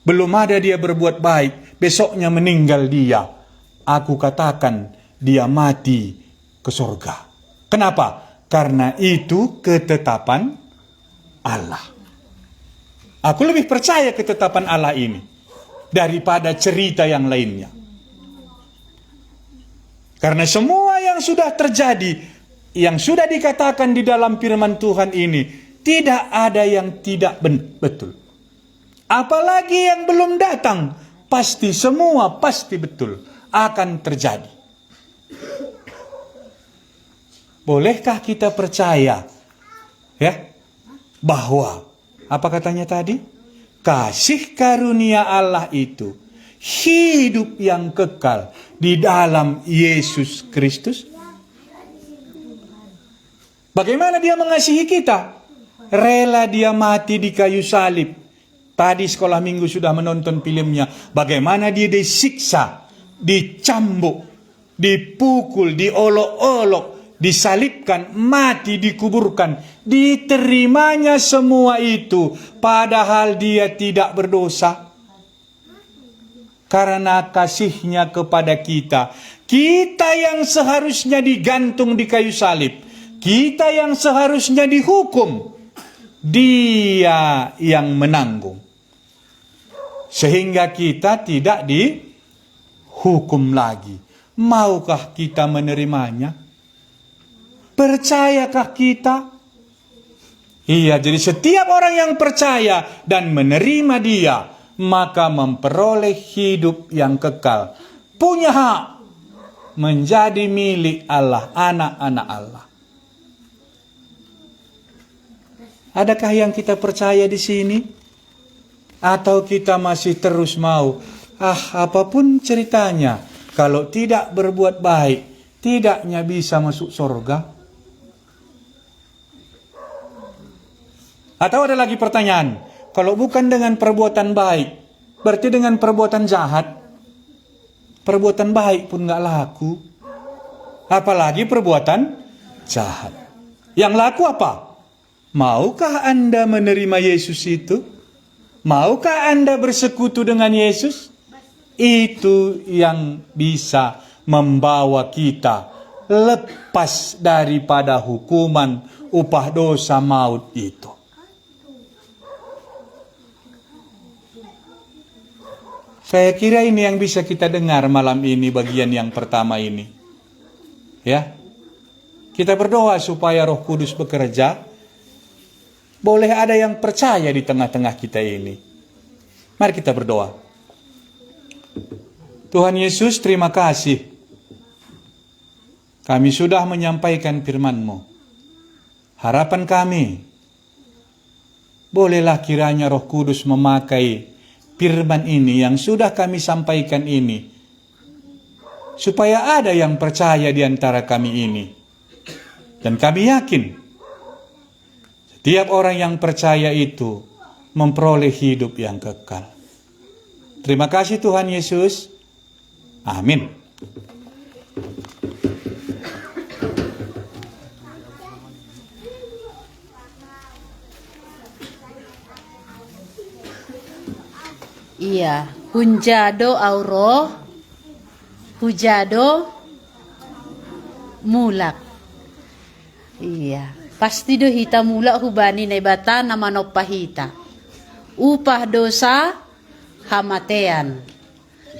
Belum ada dia berbuat baik, besoknya meninggal dia. Aku katakan, dia mati ke sorga. Kenapa? Karena itu ketetapan Allah. Aku lebih percaya ketetapan Allah ini daripada cerita yang lainnya. Karena semua yang sudah terjadi, yang sudah dikatakan di dalam firman Tuhan ini, tidak ada yang tidak ben- betul. Apalagi yang belum datang, pasti semua pasti betul akan terjadi. Bolehkah kita percaya, ya, bahwa, apa katanya tadi? Kasih karunia Allah itu hidup yang kekal di dalam Yesus Kristus. Bagaimana Dia mengasihi kita? Rela Dia mati di kayu salib. Tadi sekolah minggu sudah menonton filmnya. Bagaimana Dia disiksa, dicambuk, dipukul, diolok-olok, disalibkan, mati, dikuburkan. Diterimanya semua itu, padahal Dia tidak berdosa. Karena kasih-Nya kepada kita, kita yang seharusnya digantung di kayu salib, kita yang seharusnya dihukum, Dia yang menanggung. Sehingga kita tidak dihukum lagi. Maukah kita menerimanya? Percayakah kita? Iya, jadi setiap orang yang percaya dan menerima Dia, maka memperoleh hidup yang kekal. Punya hak menjadi milik Allah, anak-anak Allah. Adakah yang kita percaya di sini? Atau kita masih terus mau, "Ah, apapun ceritanya, kalau tidak berbuat baik, tidaknya bisa masuk sorga"? Atau ada lagi pertanyaan, kalau bukan dengan perbuatan baik, berarti dengan perbuatan jahat? Perbuatan baik pun nggak laku, apalagi perbuatan jahat. Yang laku apa? Maukah Anda menerima Yesus itu? Maukah Anda bersekutu dengan Yesus? Itu yang bisa membawa kita lepas daripada hukuman upah dosa maut itu. Saya kira ini yang bisa kita dengar malam ini, bagian yang pertama ini. Ya. Kita berdoa supaya Roh Kudus bekerja. Boleh ada yang percaya di tengah-tengah kita ini. Mari kita berdoa. Tuhan Yesus, terima kasih. Kami sudah menyampaikan firman-Mu. Harapan kami, bolehlah kiranya Roh Kudus memakai firman ini yang sudah kami sampaikan ini, supaya ada yang percaya di antara kami ini. Dan kami yakin, setiap orang yang percaya itu memperoleh hidup yang kekal. Terima kasih, Tuhan Yesus. Amin. Iya, hunjado au roh, hujado mulak. Iya, pasti do hita mulak hubani Naibata na manompa hita. Upah dosa, hamatean.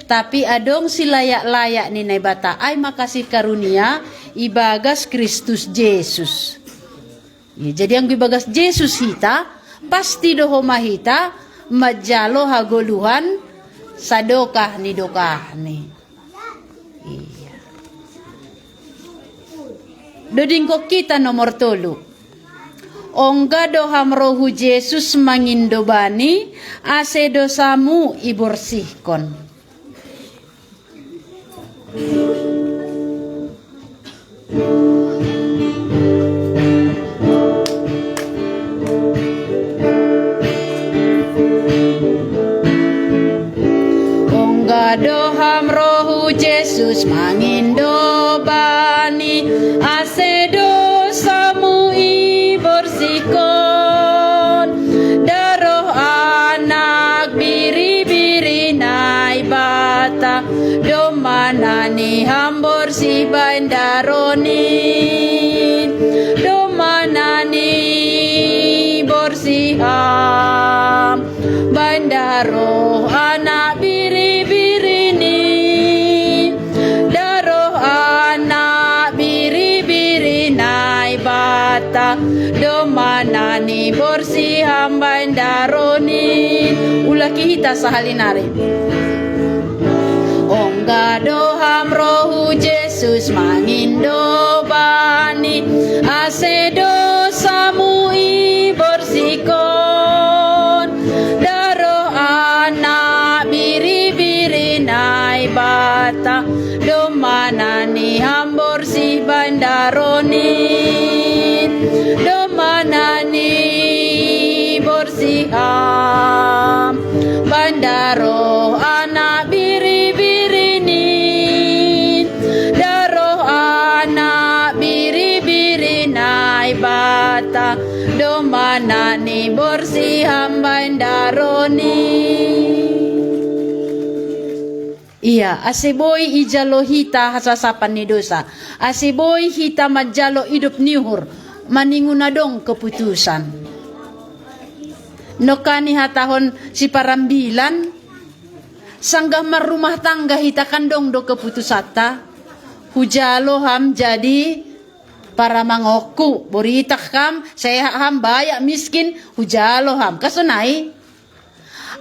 Tapi adong silayak-layak ni Naibata ai ma kasih karunia ibagas Kristus Jesus. Iya, jadi anggo ibagas Jesus hita, pasti do homa hita manjalo hagoluhan Sadokah ni dokahni. Iya. Dodingko kita nomor tolu. Ongga do ham ro hu Jesus mangindo bani, ase dosamu iborsihkon. Ongga do ham ro hu Jesus mangindo bani, ase dosamu iborsihkon. Daroh Anak Biri-biri Naibata, domana ni ham borsih baen darohni. Domana ni borsih ham baen daroh Anak Biri-birini. Daroh Anak Biri-biri Naibata, domana ni borsih ham baen darohni. Ulahi hita sahali nari. Ongga do ham ro hu Jesus mangindo bani, ase dosamu iborsihkon. Daroh Anak Biri-biri Naibata, domana ni ham borsih baen darohni. Domana ni borsih ham baen daroh Anak Biri-birini. Daroh Anak Biri-biri Naibata, domana ni borsih ham baen darohni. Iya, ase boi ijalo hita hasasapan ni dosa. Ase boi hita manjalo idop ni uhur, maningon adong keputusan. Nongka nihatahon siparambilan, sanggah marrumah tangga hita kan dong do keputusanta. Hujalo ham jadi paramangonku, boritak ham, sehat ham, bayak miskin, hujalo ham. Kan sonai.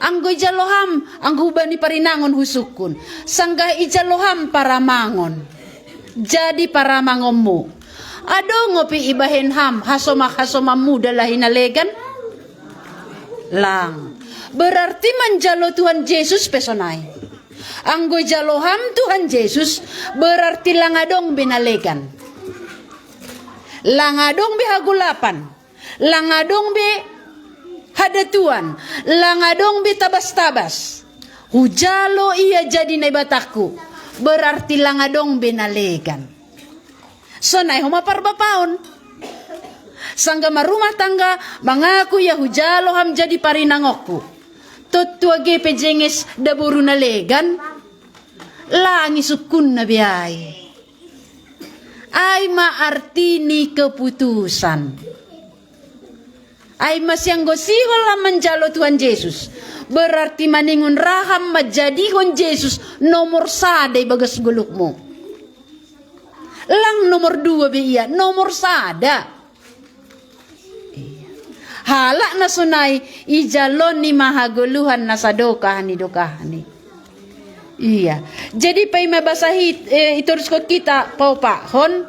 Anggo ijalo ham, anggo hubani parinangon husungkun. Sanggah ijalo ham paramangon, jadi paramangonmu. Adong ope ibahen ham hasoma-hasomanmu dalahi na legan? Lang. Berarti manjalo Tuhan Jesus pe sonai. Anggo ijalo ham Tuhan Jesus, berarti lang adong be na legan. Lang adong be hagolapan. Lang adong be hadatuan, lang adong be tabas-tabas. Hujalo ia jadi Naibatangku, berarti lang adong be na legan. Sonai homa parbapaon. Sanggah marrumah tangga, mangaku ia hujalo ham jadi parinangonku. Tontu age pe jenges daboru na legan, lang i sungkunna be ai. Ai ma arti ni keputusan. Ai ma sianggo sihol ham manjalo Tuhan Jesus, berarti maningon ra ham manjadihon Jesus nomor sada ibagas goluhmu. Lang nomor dua be ia, nomor sada. Halak na sonai ijalon ni ma hagoluhan na sadokah ni dokahni. Iya. Jadi paima basa hit, eh, itoruskon hita paupahon,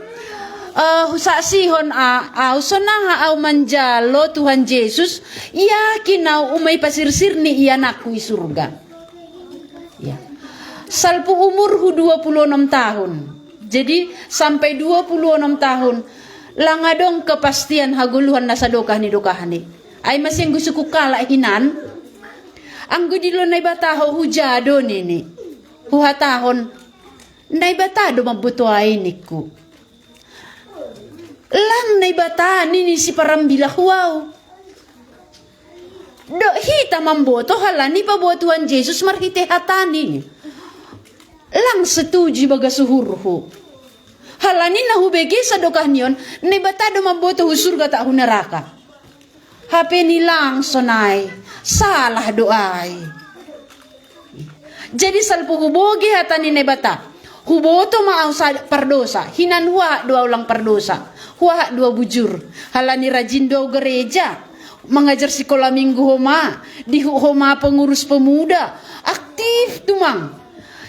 eh, husaksihon a, au sonaha au manjalo Tuhan Jesus, yakin au umai pasirsir ni ianakku i surga. Iya. Salpu umurhu dua puluh enam tahun. Jadi sampai dua puluh enam tahun lang adong kepastian hagoluhan na sadokah ni dokahni. Ai ma sianggo sungkun halak hinan. Anggo dilo Naibata ho huja do nini. Huhatahon, Naibata do mamboto ai ningku. Lang Naibata nini siparambila hu au. Dok hita mamboto halani paboa Tuhan Jesus marhite hatani. Lang setuju ibagas uhurhu. Halani na hubege sadokah ni on, Naibata do mamboto hu surga tak hu neraka. Hape ni lang sonai, salah do ai. Jadi salpu huboge hata ni Naibata, huboto ma au sa-, pardosa, hinan huahat do au lang pardosa, huahat do au bujur, halani rajin do au gereja, mangajar sikola minggu homa, dihut homa pengurus pemuda, aktif Tumang.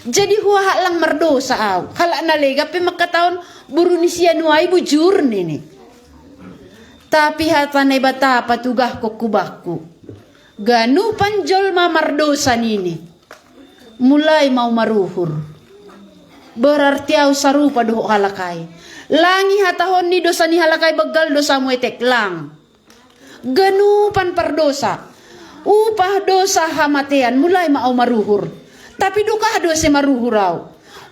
Jadi huaha lang mardosa au. Halak na legan pe mangkatahon boru ni si anu ai bujur nini. Tapi hata Naibata patugahkon hubakku. Ganupan jolma mardosa nini. Mulai ma au maruhur. Berarti au sarupa dohot halak ai. Lang ihatahon ni dosa ni halak ai banggal dosamu etek lang. Ganupan pardosa. Upah dosa hamatean, mulai ma au maruhur. Tapi dukah do ase maruhur au.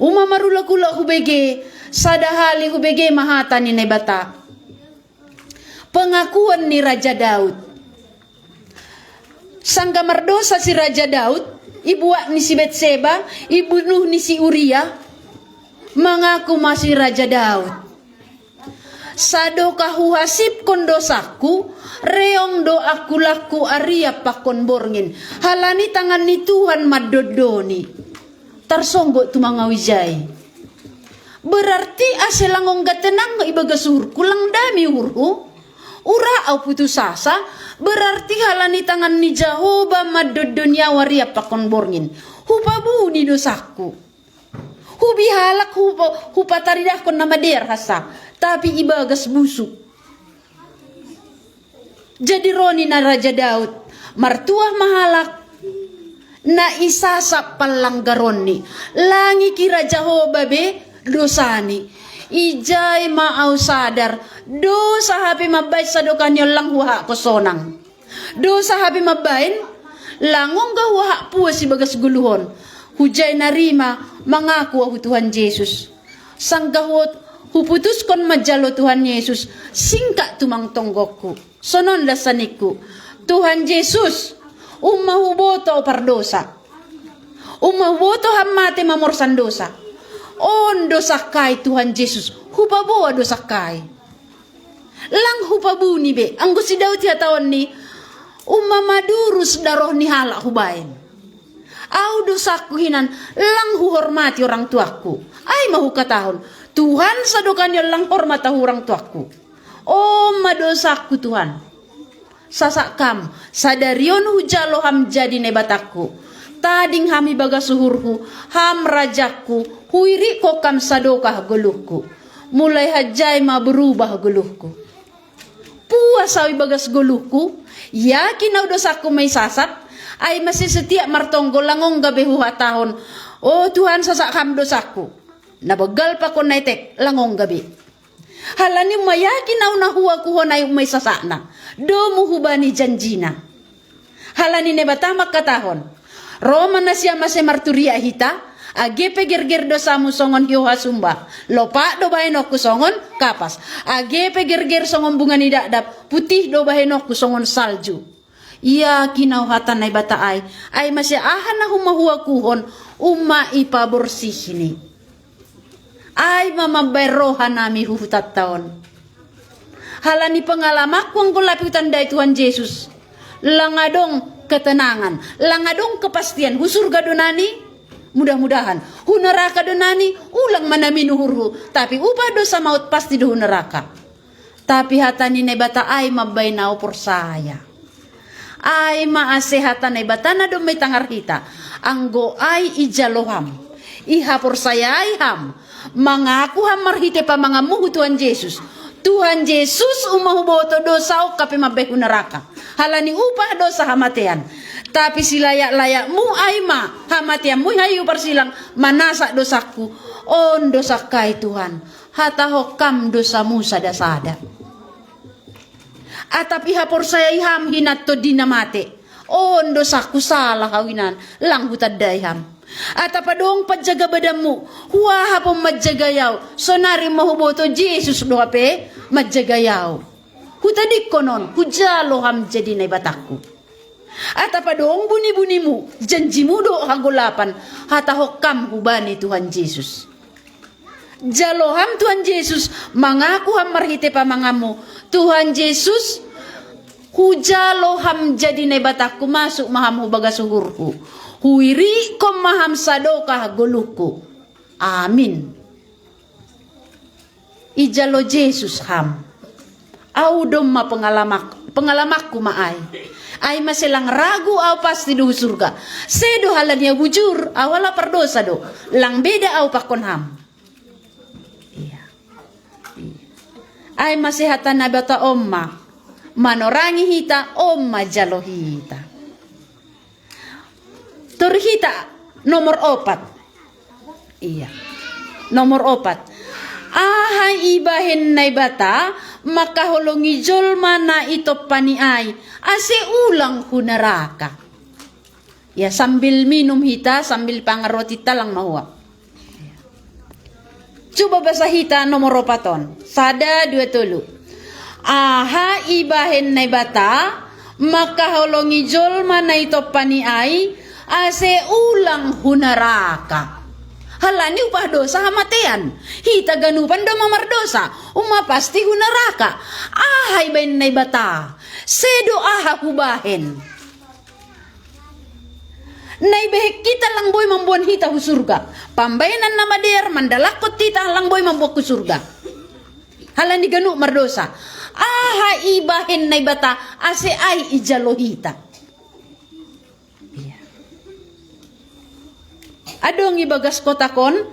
Uma marulak-ulak hubege, sada hali hubege ma hata ni Naibata. Pengakuan ni Raja Daud. Sangga mardosa si Raja Daud, ibuak ni si Betseba, ibunuh ni si Uria, mangaku ma si Raja Daud. Sadokah huhasipkon dosangku, reong do angkulangku ariap pakon borngin, halani tangan ni Tuhan mandondoni. Tarsonggot tumang au ijai. Berarti ase lang ongga tenang ibagas uhurku, lang dame uhurhu. Ura au putus asa, berarti halani tangan ni Jahowa mandondoni au ariap pakon borngin. Hupabuni dosangku. Hubihalak hupa, hupataridahkon na madear hansa, tapi ibagas busuk. Jadi ro ni na Raja Daud, martuah ma halak na isasap panlanggaronni. Lang ikira Jahowa be dosani. Ijai ma au sadar, dosa hape mambaen sadokah ni on lang huahakkon sonang. Dosa hape mambaen, lang ongga huahak puas ibagas goluh on. Hujai na rima, mangaku ahu Tuhan Jesus. Sangga huot, huputuskon manjalo Tuhan Jesus, singkat tumang tonggokku. Sonon dassaningku. Tuhan Jesus, umma huboto au pardosa. Umma huboto ham mate mamorsan dosa. On dosangkai Tuhan Jesus, hupaboa dosangkai. Lang hupabuni be, anggo si Daud ihataonni, umma madurus daroh ni halak hubaen. Au dosangku hinan, lang huhormati orang tuangku. Ai ma hukatahon, Tuhan sadokah ni on lang hormat ahu orang tuangku. On ma dosangku Tuhan. Sasak ham, sadari on hujalo ham jadi Naibatangku. Tading ham ibagas uhurhu, ham rajangku, huirikkon ham sadokah goluhku. Mulai hanjai ma berubah goluhku. Puas au ibagas goluhku, yakin au dosangku ma isasap, ai mase setiap martonggo lang ongga be huhatahon, o Tuhan sasak ham dosangku. Na banggal pakon na etek lang ongga be. Halani umma yakin au na huakuhon ai umma isasakna. Domu hubani janjina. Halani Naibata mangkatahon. Ro ma nasiam ase marturiak hita, age pe gerger dosamu songon hioha sumba. Lopak do bahenonku songon kapas. Age pe gerger songon bunga ni dakdak, putih do bahenonku songon salju. Yakin au hata Naibata ai, ai mase aha na umma huakuhon, umma ipaborsihni. Ai ma mambaen roha nami hu hutanta on. Halani pengalamanku anggo lape hutandai Tuhan Jesus. Lang adong ketenangan, lang adong kepastian, hu surga do nani, mudah-mudahan. Hu neraka do nani, ulang ma namin uhurhu, tapi upah dosa maut pasti do hu neraka. Tapi hata ni Naibata ai mambaen au porsaya. Ai ma ase hata Naibata na domma itangar hita. Anggo ai ijalo ham, ihaporsayai ham, mangaku ham marhite pamanganmu hu Tuhan Jesus. Tuhan Jesus, umma huboto dosa on hape mambaen hu neraka. Halani upah dosa hamatean. Tapi silayak-layakmu ai ma hamateanmu i hayu parsilang manasak dosangku. On dosangkai Tuhan. Hatahon ham dosamu sada-sada. Atap ihaporsayai ham hinan Tondi na mate. On dosangku, salah au hinan, lang hutandai ham. Atap adong panjaga badanmu, huahap on manjagai au, sonari ma huboto Jesus do hape manjagai au. Hutadingkon on, hujalo ham jadi Naibatangku. Atap adong buni-bunimu, janjimu dohot hagolapan, hatahon ham hubani Tuhan Jesus. Jalo ham Tuhan Jesus, mangaku ham marhite pamanganmu. Tuhan Jesus, hujalo ham jadi Naibatangku, masuk ma ham hu bagas uhurhu. Huirikkon ma ham sadokah goluhku. Amin. Ijalo Jesus ham. Au domma pengalamak, pengalamakku ma ai. Ai mase lang ragu au pasti do hu surga. Sedo halani au bujur, au hala pardosa do. Lang beda au pakon ham. Iya. Iya. Ai mase hata Naibata on ma manorangi hita, on ma jalo hita. Toru hita nomor opat. Iya. Nomor opat. Aha ibahen Naibata makaholongi jolma na itompani ai, ase ulang hu naraka. Ya, sambil minum hita, sambil pangan roti talang mahua. Coba basa hita nomor opat on. Sada, dua, tolu. Aha ibahen Naibata makaholongi jolma na itompani ai, ase ulang hu naraka. Halani upah dosa hamatean. Hita ganupan do ma mardosa, uma pasti hu naraka. Aha ibahen Naibata? Sedo aha hubahen. Na ibahen hita lang boi mamboan hita hu surga. Pambahenan na madear mandalakkon hita lang boi mamboan hu surga. Halani ganup mardosa. Aha ibahen Naibata ase ai ijalo hita. Iya. Adong ibagas kotak on,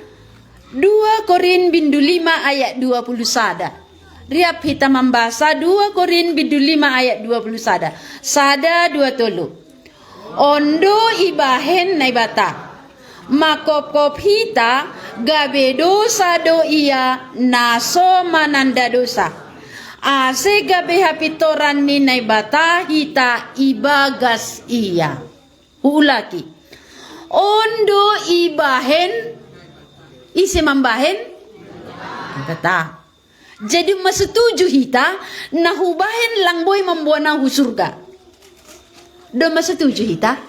dua Korin bindu lima ayat dua puluh sada. Riap hita mambasa dua Korin bindu lima ayat dua puluh sada. Sada, dua, tolu. On do ibahen Naibata. Makopkop hita gabe dosa do ia na so mananda dosa. Ase gabe hapintoran ni Naibata hita ibagas ia. Huulaki. On do ibahen, ise mambahen? Naibata. Jadi ma setuju hita, na hubahen lang boi mamboan au hu surga. Do ma setuju hita?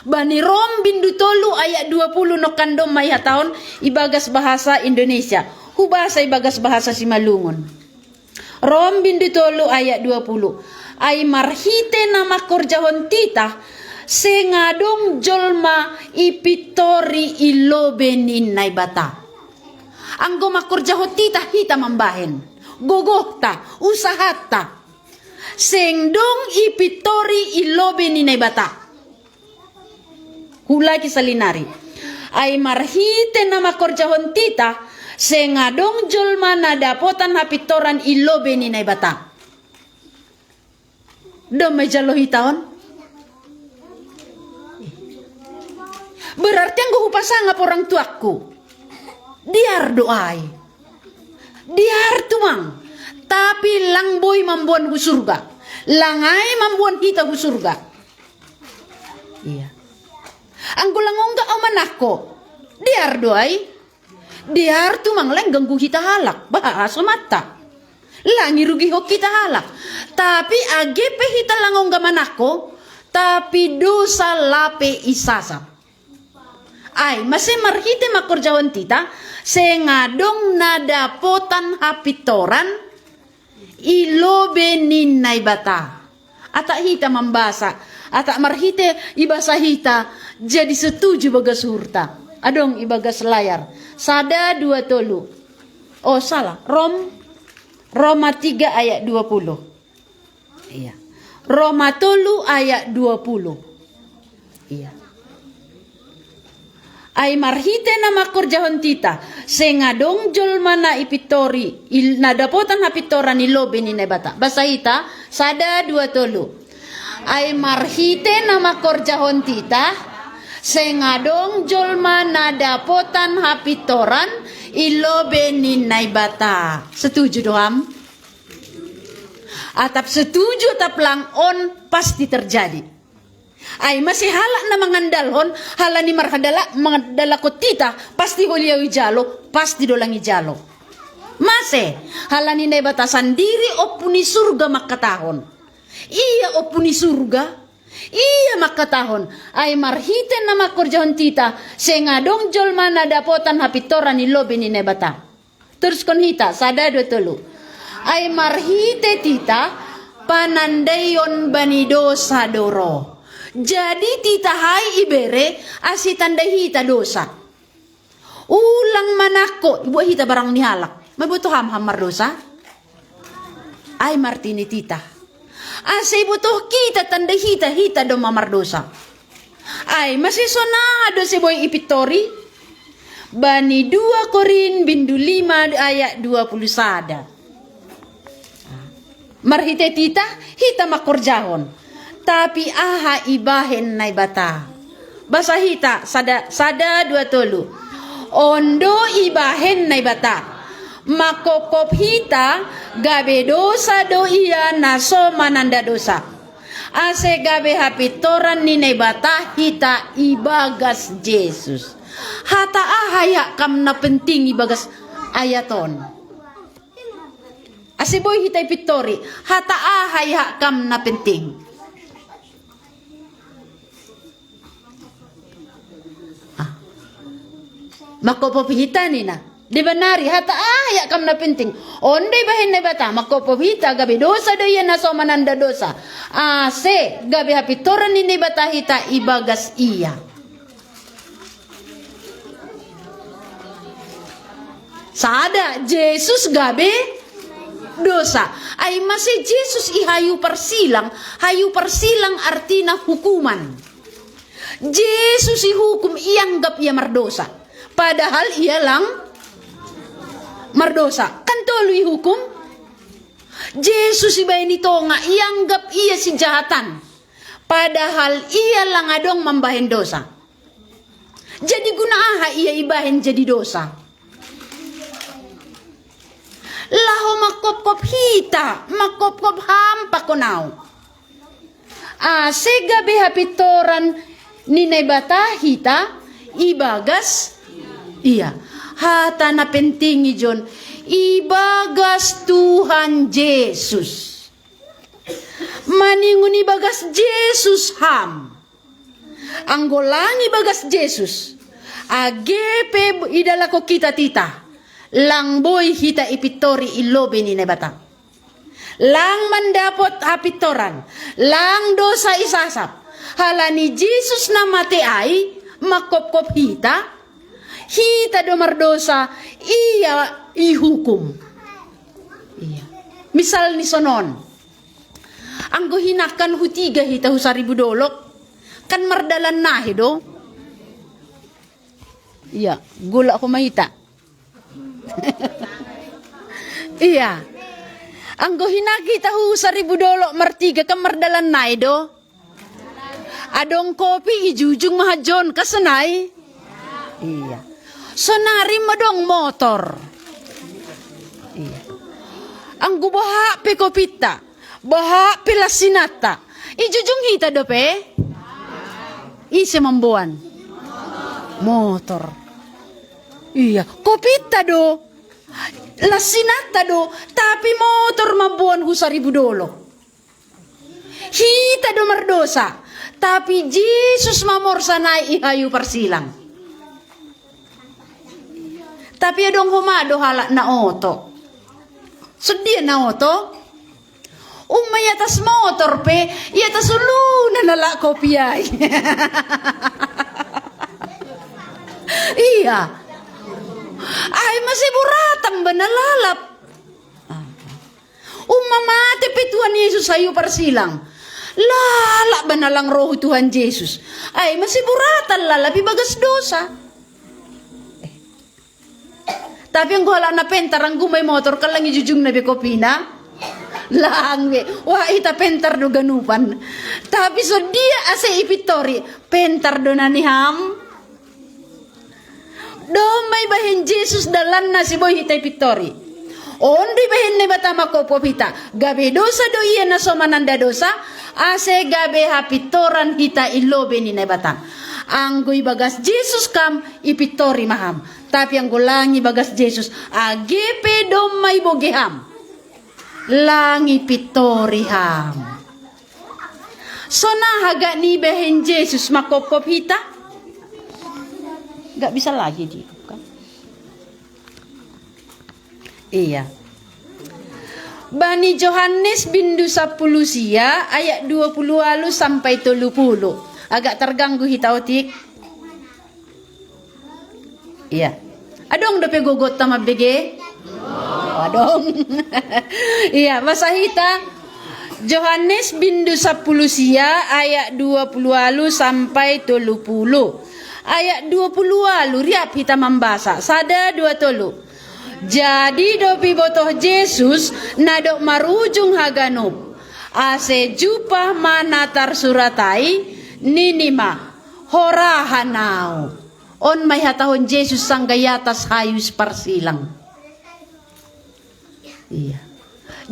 Bani Rom bindu tolu ayat dua puluh nongkan do ma ihatahon ibagas bahasa Indonesia. Hubasa ibagas bahasa Simalungun. Rom bindu tolu ayat dua puluh. Ai marhite na mangkorjahon titah, seng adong jolma ipintori i lobei ni Naibata. Anggo mangkorjahon titah hita mambahen, gogohta, usahata, seng dong ipintori i lobei ni Naibata. Huulaki salinari. Ai marhite na mangkorjahon titah, seng adong jolma na dapotan hapintoran i lobei ni Naibata. Do ma ijalo hita on? Berarti anggo hupasangap orang tuangku, dear do ai. Dear tumang. Tapi lang boi mamboan hu surga. Lang ai mamboan hita hu surga. Iya. Anggo lang ongga au manangko, dear do ai. Dear tumang, lang ganggu hita halak, bah, asomanta. Lang irugihon hita halak. Tapi age pe hita lang ongga manangko, tapi dosa lape isasap. Ai mase marhite mangkorjahon titah, seng adong na dapotan hapintoran i lobei ni Naibata. Atak hita mambasa, atak marhite ibasa hita, jadi setuju bagas uhurta. Adong ibagas layar. Sada, dua, tolu. Oh, salah. Rom, Roma tiga ayat dua puluh. Iya. Roma tolu ayat dua puluh. Iya. Ai marhite na mangkorjahon titah, seng adong jolma na ipintori, il-, na dapotan hapintoran i lobei ni Naibata. Basa hita, sada, dua, tolu. Ai marhite na mangkorjahon titah, seng adong jolma na dapotan hapintoran i lobei ni Naibata. Setuju do ham? Atap setuju, atap lang, on pasti terjadi. Ai mase halak na mangandalhon, halani marhadala-, mangandalakkon titah, pasti holi au ijalo, pasti do lang ijalo. Mase, halani Naibata sandiri Ompu ni Surga mangkatahon. Ia Ompu ni Surga, ia mangkatahon, ai marhite na mangkorjahon titah, seng adong jolma na dapotan hapintoran i lobei ni Naibata. Teruskon hita, sada, dua, tolu. Ai marhite titah, panandaion bani dosa do ro. Jadi titah ai ibere ase itandai hita dosa. Ulang manangko, ibuat hita barang ni halak. Maiboto ham, ham mardosa? Ai martini titah. Ase ibotoh kita tanda hita, hita do ma mardosa. Ai masi sonaha do si boi ipittori? Bani dua Korin bindu lima ayat dua puluh sada. Marhite titah, hita mangkorjahon. Tapi aha ibahen Naibata? Basa hita, sada, sada, dua, tolu. On do ibahen Naibata. Mangkopkop hita, gabe dosa do ia na so mananda dosa. Ase gabe hapintoran ni Naibata hita ibagas Jesus. Hata aha iha kam na penting ibagas ayat on? Ase boi hita ipittori, hata aha iha kam na penting? Ah. Mangkopkop hita nina. Dibanari hata aha iha kam na penting? On do ibahen Naibata, mangkopkop hita, gabe dosa do ia na so mananda dosa. Ase gabe hapintoran ni Naibata hita ibagas ia. Sada, Jesus gabe dosa. Ai masi Jesus i hayu parsilang, hayu parsilang artina hukuman. Jesus ihukum, ianggap ia mardosa. Padahal ia lang mardosa. Kan tolu ihukum. Jesus ibahen i tonga, ianggap ia sijahatan. Padahal ia lang adong mambahen dosa. Jadi guna aha ia ibahen jadi dosa? Laho mangkopkop hita, mangkopkop ham pakon au. Ase gabe hapintoran ni Naibata hita ibagas ia. Hata na penting ijon, ibagas Tuhan Jesus. Maningon ibagas Jesus ham. Anggo lang ibagas Jesus, age pe idalahon hita titah, lang boi hita ipintori i lobei ni Naibata. Lang mandapot hapintoran, lang dosa isasap. Halani Jesus na mate ai, mangkopkop hita, hita do mardosa, ia ihukum. Ia. Misal ni sonon. Anggo hinangkan hu tiga hita hu saribu dolok, kan mardalan nai do. Ia, golak ho ma hita. Ia. Anggo hinangkan hita hu saribu dolok martiga kan mardalan nai do. Adong kopi ijujung ma hajon, kan sonai? Ia. Sonari ma adong motor. Ia. Anggo boha pe kopinta, boha pe lansinanta, ijujung hita dope? Ise mamboan? Motor. Ia, kopinta do, lansinanta do, tapi motor mamboan hu saribu dolok. Hita do mardosa, tapi Jesus mamorsan i hayu parsilang. Tapi adong homa do halak na oto. Songon dia na oto? Umma i atas motor pe, i atas uluna na lak kopi ai. Ia. Ai masi buratan ba na lalap. Umma mate pe Tuhan Yesus hayu parsilang, lalap ba na lang ro hu Tuhan Jesus? Ai masi buratan lalap ibagas dosa. Eh. Tapi anggo halak na pentar, anggo umma i motor kan lang ijujungna be kopina. Lang be. Wah, hita pentar do ganupan. Tapi songon dia ase ipintori, pentar do na niham? Domma ibahen Jesus dalanna si boi hita ipintori. On do ibahen Naibata mangkopkop hita, gabe dosa do ia na so mananda dosa, ase gabe hapintoran hita i lobei ni Naibata. Anggo ibagas Jesus kam, ipintori ma ham. Tapi anggo lang ibagas Jesus, age pe domma ibogei ham, lang ipintori ham. Sonaha gak ni ibahen Jesus mangkopkop hita? Gak bisa lagi di. Ia. Bani Johannes bindu sampulu sia ayat dua puluh ualu sampai tolu puluh. Agak terganggu hita otik. Ia. Adong dope gogonta mambege? Oh, adong. Ia, basa hita. Johannes bindu sapuluh sia ayat dua puluh walu sampai tolu puluh. Ayat dua puluh walu, riap hita mambasa. Sada, dua, tolu. Jadi dopi botoh Jesus, nadok marujung haganup. Ase jupah mana tarsurat ai, nini ma, "Horahan au." On mai hatahon Jesus sanggai atas hayu parsilang. Iya.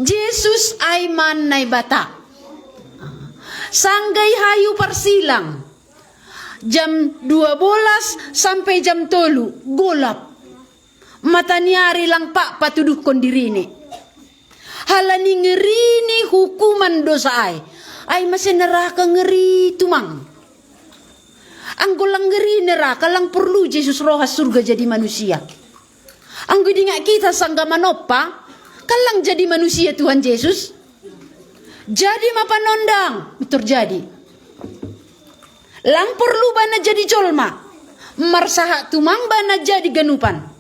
Jesus ai man Naibata. Sanggai hayu parsilang. Jam dua belas sampai jam tolu, golap. Mataniari lang pak patuduhkon dirini. Halani ngerini hukuman dosa ai. Ai mase neraka ngeri tumang. Anggo lang ngeri neraka, lang porlu Jesus roha surga jadi manusia. Anggo dingak kita sangga manopa, kan lang jadi manusia Tuhan Jesus. Jadi ma panondang, terjadi. Lang porlu bana jadi jolma. Marsahat tumang bana jadi ganupan.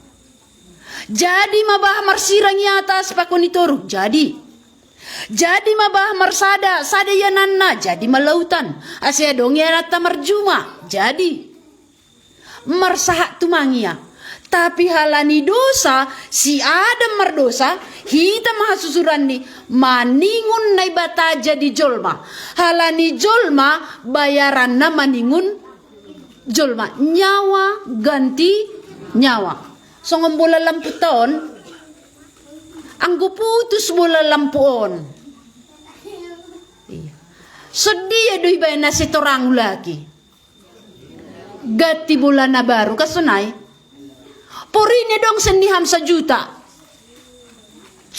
Jadi ma bah marsirang i atas pakon i toruh, jadi. Jadi ma bah marsada, sada iananna, jadi ma lautan. Ase adong ianatta marjuma, jadi. Marsahat tumang ia. Tapi halani dosa, si Adam mardosa, hita ma hasusuranni, maningon Naibata jadi jolma. Halani jolma, bayaranna maningon jolma. Nyawa ganti nyawa. Songon bola lampu on. Anggo putus bola lampu on. Iya. Sedia do ibaen na setorang ulaki. Ganti bola na baru, kasonai. Porini dong senniham sajuta.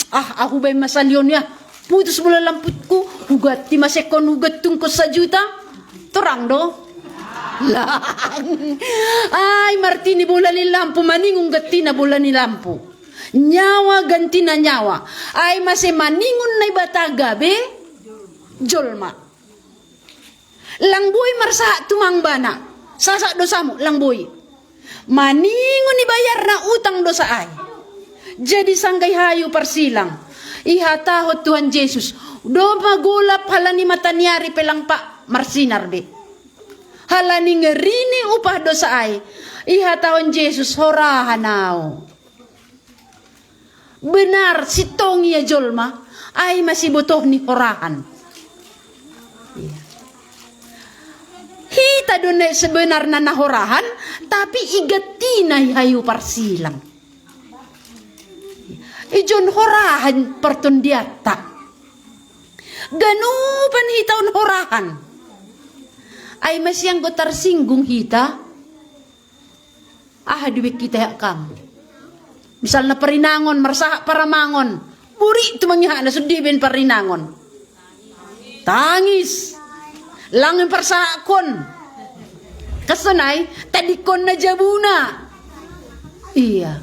Ah, ahu baen masalion ya. Putus bola lamputku, huganti masekon hugettungkon sajuta. Torang do. Lang. Ai, martini bola ni lampu, maningon gantina bola ni lampu. Nyawa gantina nyawa. Ai mase maningon Naibata gabe jolma. Lang boi marsahat tumang bana. Sasak dosamu, lang boi. Maningon ibayarna utang dosa ai. Jadi sanggai hayu parsilang. Ihatahon Tuhan Jesus. Doma golap halani mataniari pe lang pak marsinar be. Halani ngerini upah dosa ai. Ihatahon Jesus, horahan au. Benar, sintong ia jolma, ai masibotoh ni horahan. Iya. Hita do na sebenarna na horahan, tapi igantina i hayu parsilang. Ijon horahan partondiatta. Ganupan hita on horahan. Ai masianggo tarsinggung hita. Aha dibaen hita ya kam? Misalna parinangon, marsahat paramangon. Buri tu mangihatna sude baen parinangon. Tangis. Lang parsahatkon. Kasonai, tadikkon na jabuna. Iya.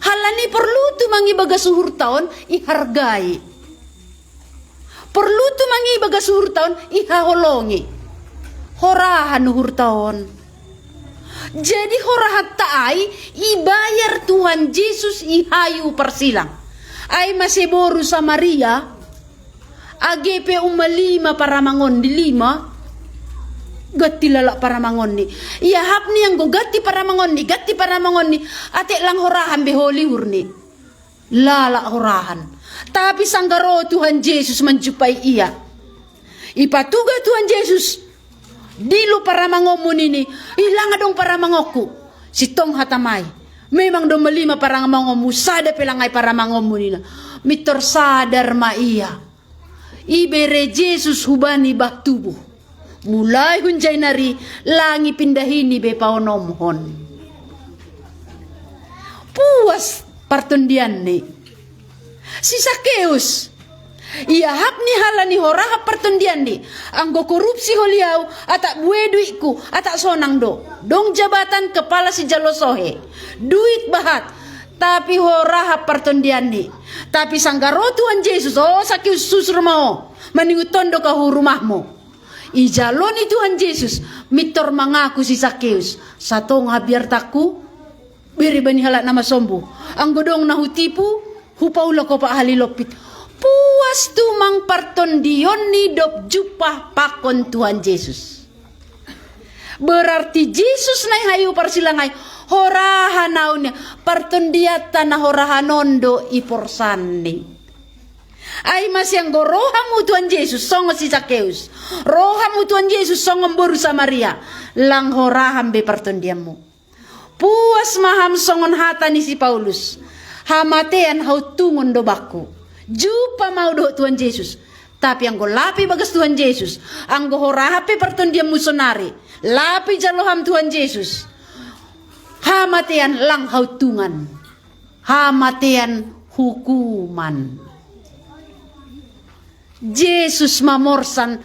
Halani porlu tu mangibaga suhurta on, ihargai. Porlu tu mangibaga suhurta on, ihaholongi. Horahan uhurta on. Jadi horahatta ai, ibayar Tuhan Jesus i hayu parsilang. Ai mase boru Samaria, age pe umma lima paramangon ni lima, ganti lalap paramangonni. Iahapni anggo ganti paramangonni, ganti paramangonni, atek lang horahan be holi uhurni. Lalap horahan. Tapi sangga ro Tuhan Jesus manjumpai ia. Ipatuga Tuhan Jesus. Dilo paramangonmu nini. Ilang adong paramangonku. Sintong hatamai. Memang do malima paramangonmu. Sada pe lang ai paramangonmu nina. Mitor sadar ma ia. Ibere Jesus hubani bah tubuh. Mulai hunjai nari lang ipindahini be paonomhon. Puas partondianni. Si Sakeus. Iahapni halani horahan partondianni. Anggo korupsi holi au, atak bue duitku, atak sonang do. Dong jabatan kepala sijalo sohe. Duit bahat. Tapi horahan partondianni. Tapi sangga ro Tuhan Jesus, o Sakeus susur ma o. Maningot on do ka hu rumahmu. Ijaloni Tuhan Jesus, mitor mangaku si Sakeus. Satong habiartanku, bere bani halak na masombu. Anggo dong na hutipu, hupaulak opat hali lompit. Pu Puas tumang partondionNi dob jumpa pakon Tuhan Jesus. Berarti Jesus na i hayu parsilang ai, horahan ahu ni partondianta na horahan on do iporsanNi. Ai mase anggo roham hu Tuhan Jesus songon si Sakeus, roham hu Tuhan Jesus songon boru Samaria, lang horaham be partondianmu. Puas ma ham songon hata ni si Paulus, hamatean hauntungon do bakku. Jumpa ma ahu dohot Tuhan Jesus. Tapi anggo lape ibagas Tuhan Jesus, anggo horaham pe partondianmu sonari, lape ijalo ham Tuhan Jesus, hamatean lang hauntungan, hamatean hukuman. Jesus mamorsan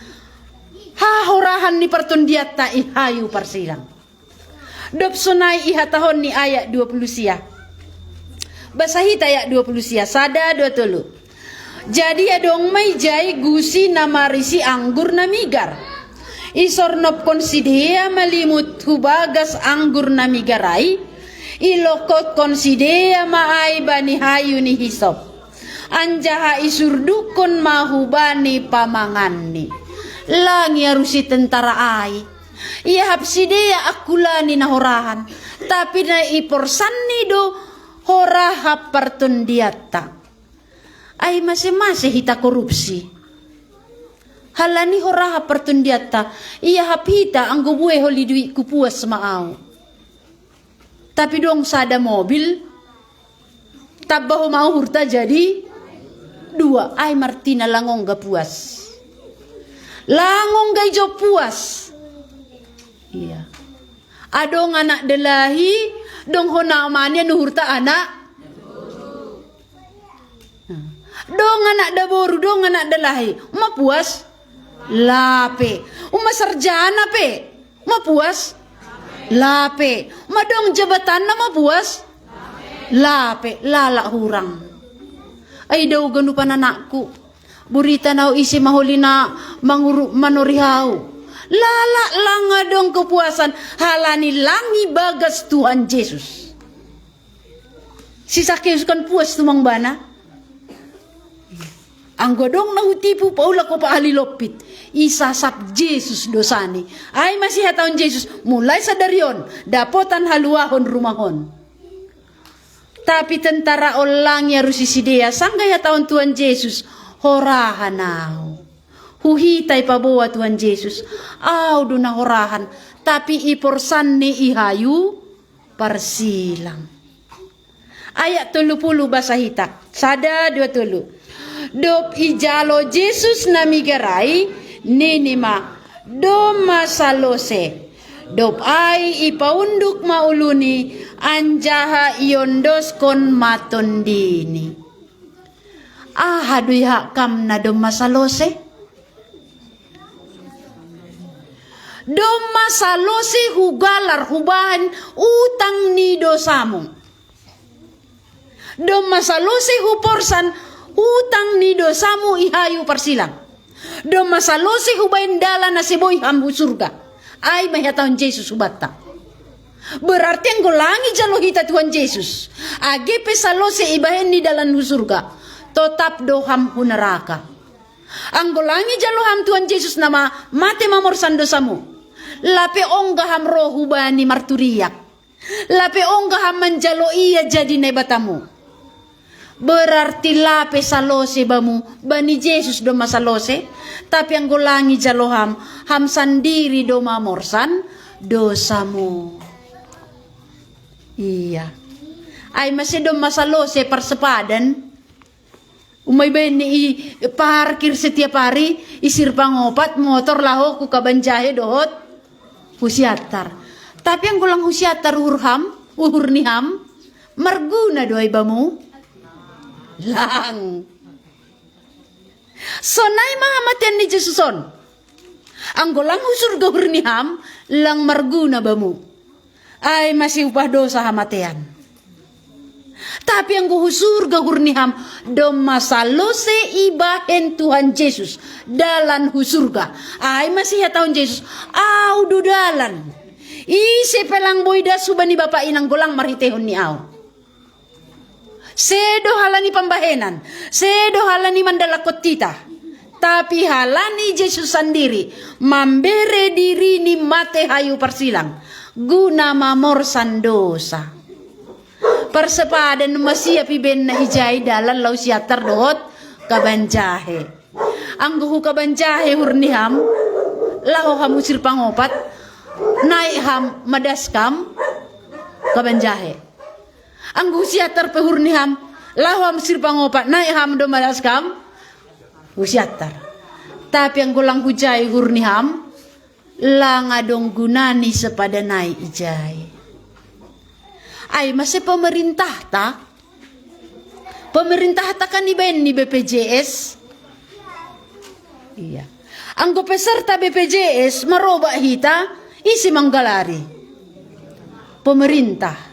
hahorahan ni partondianta i hayu parsilang. Dob sonai ihatahon ni ayat dua puluh sia. Basa hita ayat dua puluh sia, sada dua tolu. Jadi adong ma ijai gusi na marisi anggur na migar. Isornopkon sidea ma limut hu bagas anggur na migar ai, ilongkotkon sidea ma ai bani hayu ni hisop, anjaha isurdukkon ma hubani pamanganni. Lang iarusi tentara ai. Iahap sidea angkula ni na horahan, tapi na iporsanni do horahap partondianta. Ai mase-mase hita korupsi. Halani horahap partondianta, iahap hita anggo buei holi duitku puas ma ahu. Tapi dong sada mobil, tamba ho ma uhurta jadi dua, ai martina lang ongga puas. Lang ongga ijo puas. Iya. Adong anak dalahi, dong hona manian uhurta anak. Dong anak daboru, dong anak dalahi. Ma puas? Lape. Uma sarjana pe. Ma puas? Lape. Ma dong jabatanna ma puas? Lape. Lalak hurang. Ai dao ganupan anakku. Burita nau ise ma holi na manguru manori hau. Lalak lang adong kepuasan halani lang ibagas Tuhan Jesus. Si Sakeus kan puas tumang bana. Anggo dong na hutipu paulak ho pa ahli lompit. Isasap Jesus dosani. Ai mase ihatahon Jesus, mulai sadari on dapotan haluahon rumah on. Tapi tentara on lang iarusi sidea sanggah ihatahon Tuhan Jesus, horahan ahu. Huhita ipaboa Tuhan Jesus, ahu do na horahan, tapi iporsanni i hayu parsilang. Ayat tolu puluh basa hita. Sada dua tolu. Dob ijalo Jesus na migar ai, nini ma, domma salose. Dob ai ipaunduk ma uluni anjaha iondoskon ma tondini. Aha do iahap kam na domma salose? Domma salose hugalar hubahen utang ni dosamu. Domma salose huporsan utang ni dosamu i hayu parsilang. Domma salose hubahen dalan ase boi ham hu surga. Ai ma ihatahon Jesus hubanta. Berarti anggo lang ijalo hita Tuhan Jesus, age pe salose ibahenni dalan hu surga, totap do ham hu neraka. Anggo lang ijalo ham Tuhan Jesus nama mate mamorsan dosamu, lape ongga ham ro hubani marturiak. Lape ongga ham manjalo ia jadi Naibatamu. Berarti lape salose bamu, bani Jesus domma salose. Tapi anggo lang ijalo ham, ham sandiri do mamorsan dosamu. Iya. Ai mase domma salose parsepadan. Uma ibahen ni i parkir setiap hari, i Simpang Opat motor laho hu Kabanjahe dohot hu Siantar. Tapi anggo lang hu Siantar uhur ham, uhur ni ham, marguna do ai bamu? Lang. Sonai ma hamatean ni Jesus on. Anggo lang hu surga uhur ni ham, lang marguna bamu. Ai mase upah dosa hamatean. Tapi anggo hu surga uhur ni ham, domma salose ibahen Tuhan Jesus dalan hu surga. Ai mase ihatahon Jesus, ahu do dalan. Ise pe lang boi das hubani Bapa i nanggo lang marhitehon ni ahu. Sedo halani pambahenan, sedo halani mandalakkon hita, tapi halani Jesus sandiri mambere dirini mate hayu parsilang guna mamorsan dosa. Parsepadan masiap ibenna ijai dalan lau siattar dohot kabanjahe. Anggo hu kabanjahe hurniham, laho ham usir pangopat, naik ham madaskam kabanjahe. Anggo siattar pe hurniham, laho ham usir pangopat, naik ham do madaskam usiattar. Tapi anggo lang hujai hurniham, lang adong gunani sepadanai ijai. Ai mase pemerintahta, pemerintahta kan ibaen ni B P J S. Iya. Anggo peserta B P J S marobak hita, ise manggalari? Pemerintah.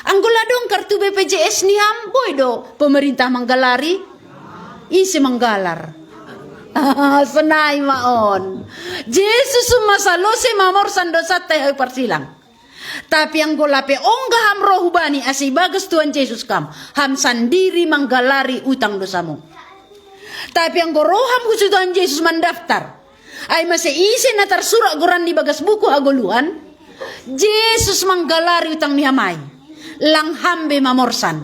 Anggo ladong kartu B P J S ni ham, boi do pemerintah manggalari? Ise manggalar? Sonai ma on. Jesus masa lose mamorsan dosanta hayu parsilang. Tapi anggo lape ongga ham ro hubani ase ibagas Tuhan Jesus kam, ham sandiri manggalari utang dosamu. Tapi anggo ro ham hu Tuhan Jesus mandaftar, ai mase ise na tarsurak goran ni bagas buku hagoluhan, Jesus manggalari utang ni hamai. Lang ham be mamorsan.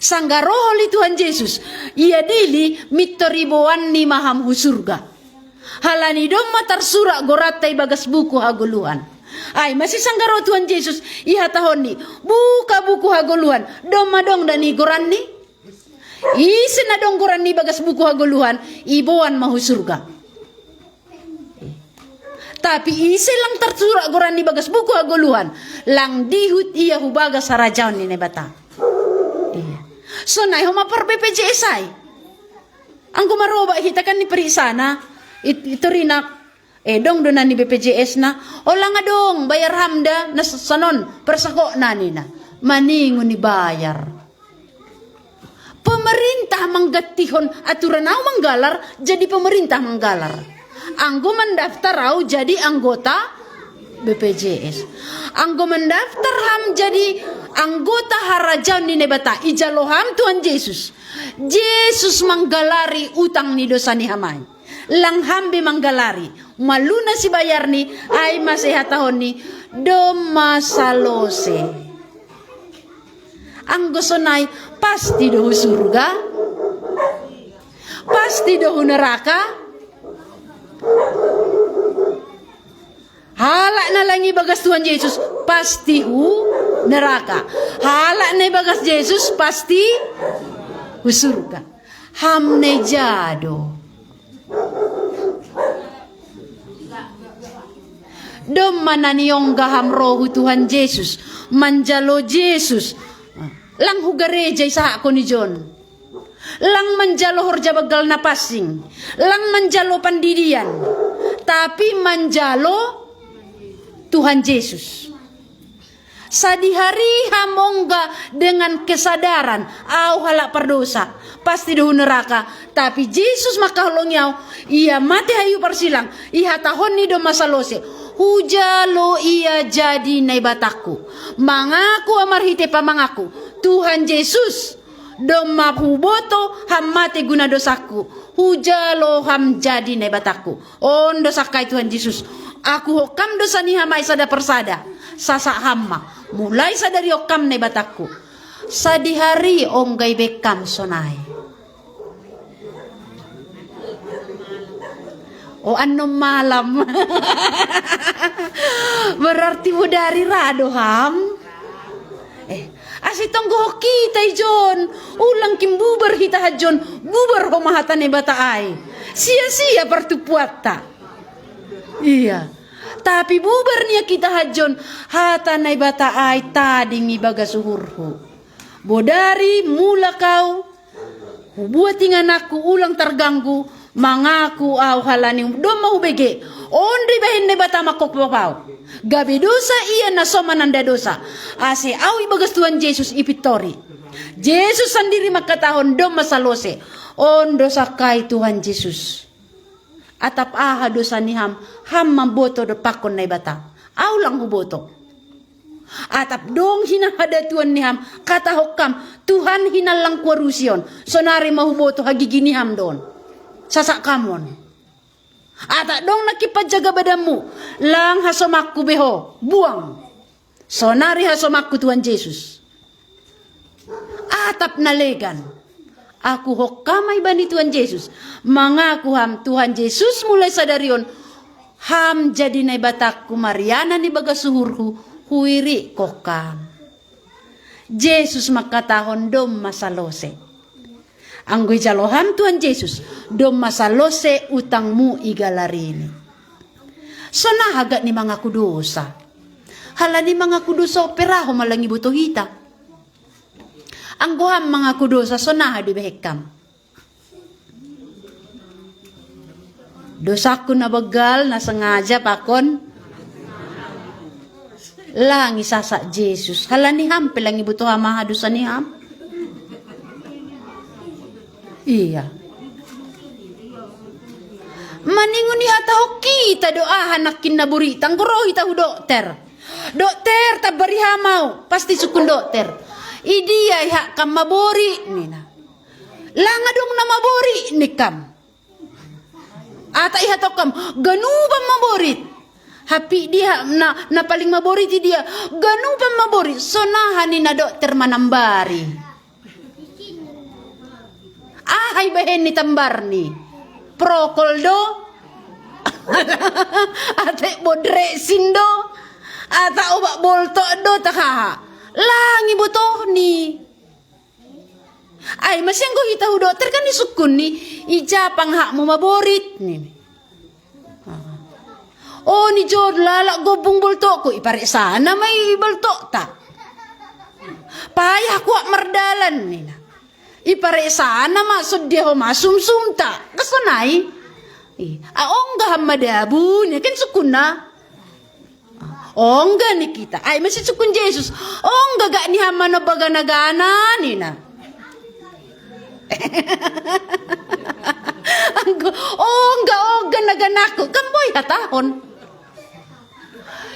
Sangga roholi Tuhan Jesus, ia dili mintor iboan ni maham hu surga. Halani domma tarsurak goranta ibagas buku hagoluhan. Ai mase sangga ro Tuhan Jesus ihatahonni, buka buku hagoluhan, domma dong da ni goranni? Ise na dong goranni bagas buku hagoluhan, iboan ma hu surga. Tapi ise lang tarsurak goranni bagas buku hagoluhan, lang dihut ia hu bagas harajaon ni Naibata. Iya. Sonai homa par B P J S ai. Anggo marobak hita kan ni periksana, itorinak, eh, dong do na ni B P J S na, o lang adong, bayar ham da na sanon persakokna nina. Maningon ibayar. Pemerintah manggantihon aturan au manggalar, jadi pemerintah manggalar. Anggo mandaftar au jadi anggota B P J S. Anggo mandaftar ham jadi anggota harajaon ni Naibata, ijalo ham Tuhan Jesus. Jesus manggalari utang ni dosa ni hamai. Lang ham be manggalari, maluna sibayarni, ai mase hatahonni, domma salose. Anggo sonai, pasti do hu surga? Pasti do hu neraka? Halak na lang ibagas Tuhan Jesus pasti hu neraka. Halak na ibagas Jesus pasti hu surga. Ham na ija do? Domma na niongga ham ro hu Tuhan Jesus, manjalo Jesus. Lang hu gareja isahakkon ijon. Lang manjalo horja banggal na pansing. Lang manjalo pandidian. Tapi manjalo Tuhan Jesus. Sadihari ham ongga dengan kesadaran, au halak pardosa, pasti do hu neraka. Tapi Jesus mangkaholongi au, ia mate hayu parsilang, ihatahonni domma salose, hujalo ia jadi Naibatakku. Mangaku au marhite pamangaku, Tuhan Jesus, domma huboto ham mate guna dosakku, hujalo ham jadi Naibatakku. On do sangkai Tuhan Jesus, aku hokkam dosa ni hamai sada persada, sasak ham ma, mulai sadari hokkam Naibatakku. Sadihari ongga ibekkam sonai. O annon malam. Berarti bodari ra do ham. Eh, ase tonggohon hita ijon, ulang kin bubar hita hanjon, bubar homa hata Naibata ai. Sia-sia partumpuanta. Iya. Tapi bubar nian hita hanjon, hata Naibata ai tading ibagas uhurhu. Bodari mulak au, hubuat ingananku ulang targanggu, mangaku au halani domma hubege, on do ibahen Naibata mangkopop au. Gabe dosa ia na so mananda dosa, ase au ibagas Tuhan Jesus ipintori. Jesus sandiri mangkatahon domma salose, on do sangkai Tuhan Jesus. Atap aha dosa ni ham, ham mamboto dompakkon Naibata. Au lang huboto. Atap dong hinahadatuan ni ham, katahok kam, Tuhan hinallang kuarusion, sonari mahuboto hagigi ni ham don. Sasak kamon. Atap dong nakipajaga badanmu, lang hasomakku beho, buang. Sonari hasomakku Tuhan Yesus. Atap na legan. Aku hokkamai bani Tuhan Yesus. Mangaku ham Tuhan Yesus mulai sadarion. Ham jadi Naibatakku mariana ni bagas suhurhu, huiri kokam. Yesus makatahon dom masalose. Anggo ijalo ham Tuhan Yesus, dom masalose utangmu igalarini. Sonaha gak ni mangaku dosa. Halani mangaku dosa operaho malangi boto hita. Anggo ham mangaku dosa sonaha do ibahekkam. Dosaku na begal na sengaja pakon langi sasak Yesus. Halani ham pe langi butuh amaha dosa ni ham. Iya. Maningon ni hata hokki ta do aha nakkin na buri tanggorohi tahu dokter. Dokter tabari hamau pasti sukun dokter. Idia iha kam mabori nina. Langa dong na mabori ni kam. Ata iha tokam ganuban maborit. Hapi dia na, na paling maborit dia ganuban maborit. Sonaha ni na dokter manambari. Ahai bahen ni tambar ni prokol do. Ate bodre sindo. Ata obat boltok do takaha. Langi botoh ni. Ai masiang go hita hu dokter kan ni sukun ni. Ija panghakmu maborit ni. Oh ni jod lalak gobung boltokku ipareksana mai boltokta. Payah kuak mardalan nina. Ipareksana maksud dia ho masumsumta. Kesonai. Aongga hamma dabu ni kan sukunna. Ongga ni kita ai masi sukun Yesus. Ongga gak ni hamma no bagana-gana nina. Anggo ongga-ongga na ganaku kan boi hatahon.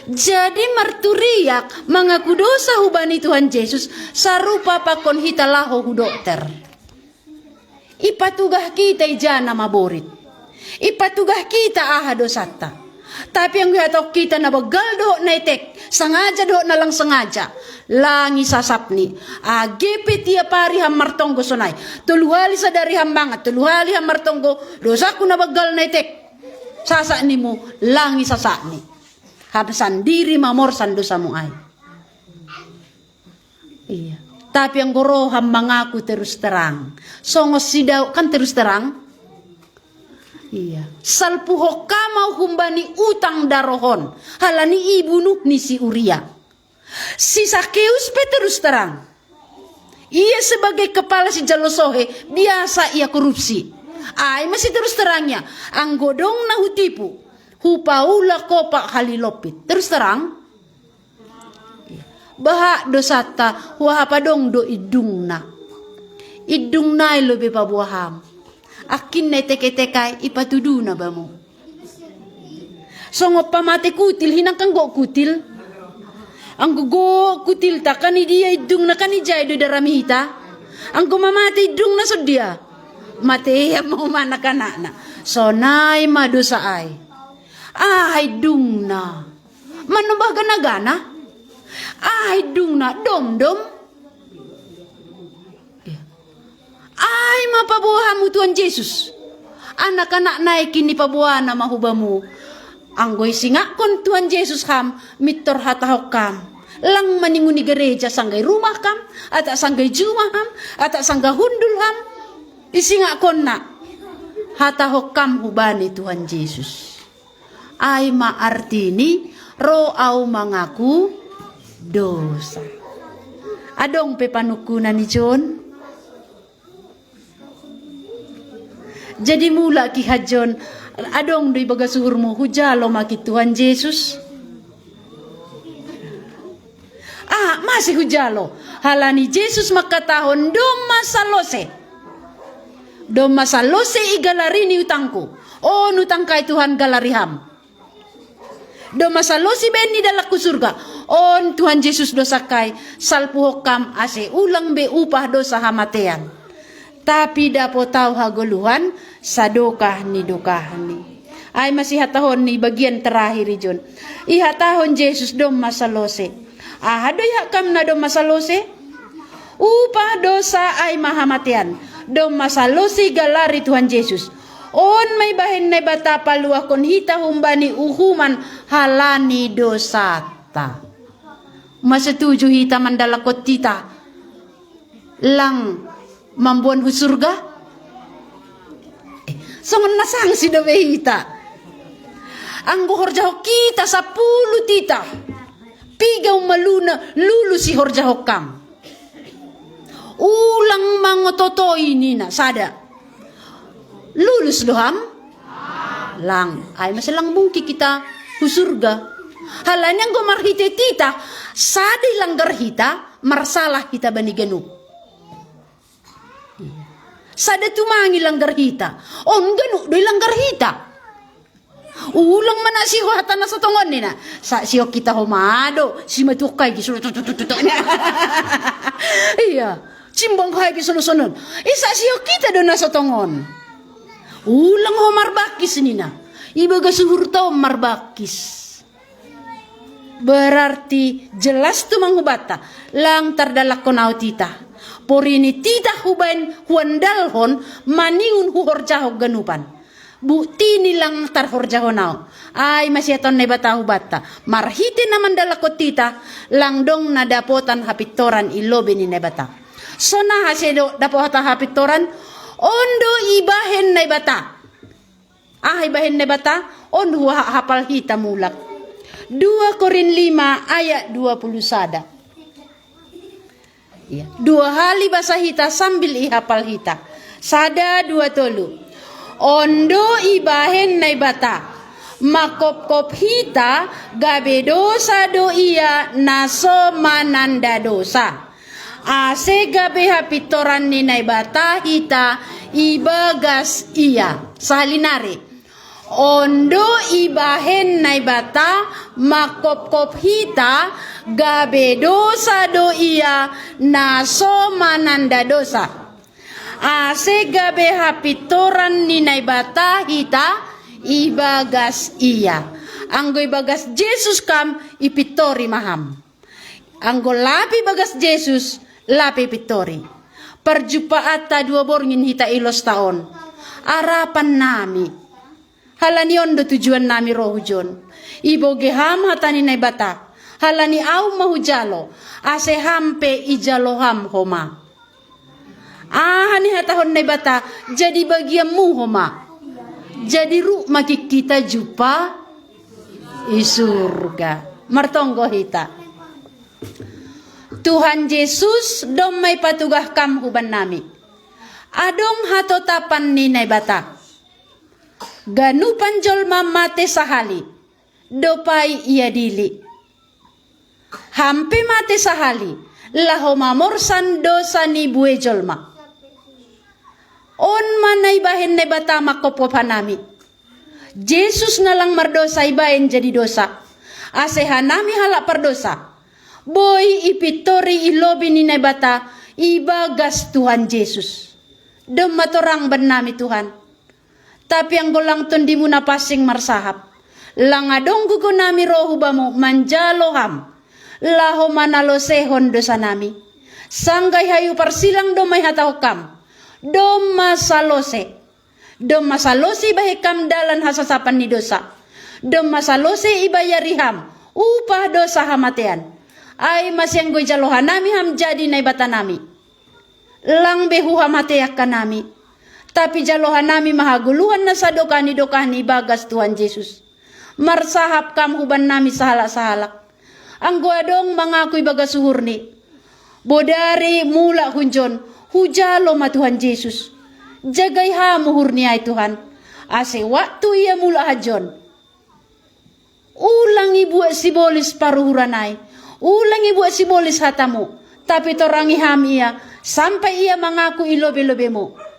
Jadi marturiak mangaku dosa hubani Tuhan Yesus sarupa pakon hita laho hu dokter. Ipatugah kita ijana maborit. Ipatugah kita aha dosanta. Tapi anggo ihatahon kita na begal dohot na etek, sangaja dohot na lang sangaja, langi sasapni. Age pe tiap ari ham martonggo sonai. Tolu hali sadari ham mangan, tolu hali ham martonggo, dosaku na begal na etek. Sasak nimu, langi sasakni. Ham sandiri mamorsan dosamu ai. Iya. Tapi anggo roham mangaku terus terang. Songon si Daud kan terus terang. Iya. Salpuhon kamau humbani utang darohon. Halani ibunuh ni si Uria. Si Sakeus pe terus terang. Ia sebagai kepala si jalo sohe biasa ia korupsi. Ai masih terus terangnya. Anggo dong na hutipu. Hupaula kopak halilompit. Terus terang. Bahak dosanta huahap adong do indungna. Indungna i lobe paboaham. Akkin na etek-etek ai ipatuduna bamu. Songon pamate kutil hinangkan gok kutil. Anggo gok kutil ta kan idia indungna kan ijai do daramita. Anggo mamate indungna sondia. Mate ia mau mana kanakna. Sonai ma dosa ai. Ah indungna. Manobah gana-gana. Ai dungna domdom. Ai ma paboahamu Tuhan Yesus. Anak-anak naikin ni paboana ma hubamu. Anggo isingakkon Tuhan Yesus ham, mintor hatahon kam. Lang maninguni gereja sanggai rumah kam, atak sanggai juma ham, atak sangga hundul ham. Isingakkonna hatahon kam hubani Tuhan Yesus. Ai ma artini ro au mangaku dosa. Adong pe panungkunan i John. Jadi mulak ki ha John. Adong do ibagas uhurmu hujalo ma ki Tuhan Yesus. Ah, masih hujalo. Halani Yesus mangkatahon domma salose. Domma salose igalari ni utangku. O nutangkai Tuhan galari ham. Domma salose ibaen ni dalanku surga. On Tuhan Jesus dosakai, salpuhon kam ase ulang be upah dosa hamatean. Tapi dapot ahu hagoluhan, sadokah ni dokahni. Ai masihatahon ni bagian terakhir ijon. Ihatahon Jesus domma salose. Aha do ihat kam na domma salose? Upah dosa ai ma hamatean. Domma salose igalari Tuhan Jesus. On ma ibahen Naibata paluahkon hita humbani uhuman halani dosata. Masa tuju hita mandalakot hita lang mamboan hu surga? Eh, songon na sangsi dope hita. Anggo horjahon hita sapulu titah, piga ummaluna lulus ihorjahon kam? Ulang mangototoi nina sada. Lulus do ham? Lang. Ai masa lang bungki hita hu surga? Halani anggo marhite titah, sada ilanggar hita, marsalah hita bani ganup. Sada tumangi langgar hita. On ganup do ilanggar hita. Ulang ma na siho hata na so tongon nina. Sa siho hita ho ma do, simatuhkai gi solo tututututu. Iya. Cimbang hai gi solo sonon. Isa siho hita do na so tongon. Ulang ho marbakis nina. Ibagas uhurta on marbakis. Berarti jelas tumang hubanta, lang tardalakkon ahu titah. Porini titah hubaen huandalhon, maniun huhorjahon ganupan. Buktini lang tarhorjahon ahu. Ai masihaton Naibata hubanta. Marhite na mandalakkon titah, lang dong na dapotan hapintoran i lobei ni Naibata. Sonaha sedo dapotan hapintoran? On do ibahen Naibata. Aha ibahen Naibata? On huhapal hita mulak. Dua Korin lima ayat dua puluh sada. Iya. Dua hali basa hita sambil ihapal hita. Sada, dua, tolu. On do ibahen Naibata. Mangkopkop hita gabe dosa do ia na so mananda dosa. Ase gabe hapintoran ni Naibata hita ibagas ia. Sahali nari. On do ibahen Naibata mangkopkop hita, gabe dosa do ia na so mananda dosa. Ase gabe hapintoran ni Naibata hita ibagas ia. Anggo ibagas Jesus kam, ipintori ma ham. Anggo lape ibagas Jesus, lape ipintori. Parjumpaanta dua borngin hita i losta on. Arapan nami. Halani on do tujuan nami ro hujon. Iboge ham hata ni Naibata. Halani ahu ma hujalo. Ase ham pe ijalo ham homa. Aha nihatahon Naibata, jadi bagianmu homa. Jadi ruk ma hita jumpa i surga. Martonggo hita. Tuhan Jesus, domma ipatugah kam huban nami. Adong hatotapan ni Naibata. Ganupan jolma mate sahali, dopai iadili. Ham pe mate sahali, laho mamorsan dosa ni bue jolma. On ma na ibahen Naibata mangkopkop hanami. Jesus na lang mardosa ibaen jadi dosa. Ase hanami halak pardosa. Boi ipintori i lobei ni Naibata ibagas Tuhan Jesus. Domma torang bannami Tuhan. Tapi anggo lang tondimuna pansing marsahap, lang adong gogonami ro hu Bamu manjalo Ham, laho manalosehon dosanami. Sanggah i hayu parsilang domma ihatahon Ham, domma salose. Domma salose ibahen Ham dalan hasasapan ni dosa. Domma salose ibayari Ham upah dosa hamatean. Ai mase anggo ijalo hanami Ham jadi Naibatanami, lang be huhamatean hanami. Tapi jalo hanami ma hagoluhan na sadokah ni dokahni ibagas Tuhan Jesus. Marsahap Ham hubannami sahalak-sahalak. Anggo adong mangaku ibagas uhurni, bodari mulak hunjon, hujalo ma Tuhan Jesus. Jagai Ham uhurni ai Tuhan, ase waktu ia mulak hanjon, ulang ibuat sibolis paruhuran ai. Ulang ibuat sibolis hatamu, tapi torangi Ham ia, sampai ia mangaku i lobe-lobeMu.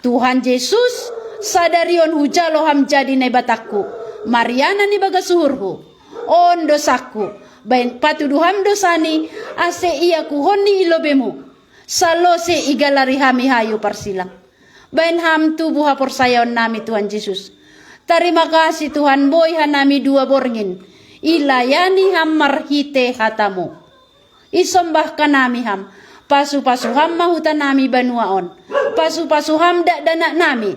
Tuhan Jesus, sadari on hujalo Ham jadi Naibatangku, marianan ibagas uhurhu. On dosangku, Baen patudu ham dosani, ase iakuhonni i lobemu. Salose igalari hami hayu parsilang. Baen ham tubu haporsayaon nami Tuhan Jesus. Tarima kasih Tuhan boi hanami dua borngin. Ilayani ham marhite hatamu. Isombah kanami ham. Pasu-pasu ham mahuta nami banua on. Pasu-pasu ham dakdanak nami.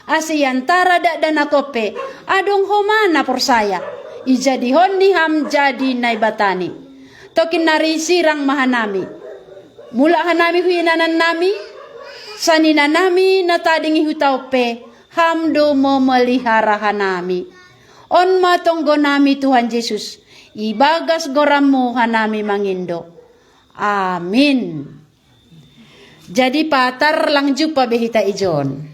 Ase i antara dakdanak on pe, adong homa na porsaya. Ijadihon ni ham jadi Naibatani. Tokin nari sirang ma hanami. Mulak hanami hu inanan nami, sanina nami na tading i huta on pe, ham do memelihara hanami. On ma tonggo nami Tuhan Jesus, ibagas gorammu hanami mangindo. Amin. Jadi patar lang jumpa be hita ijon.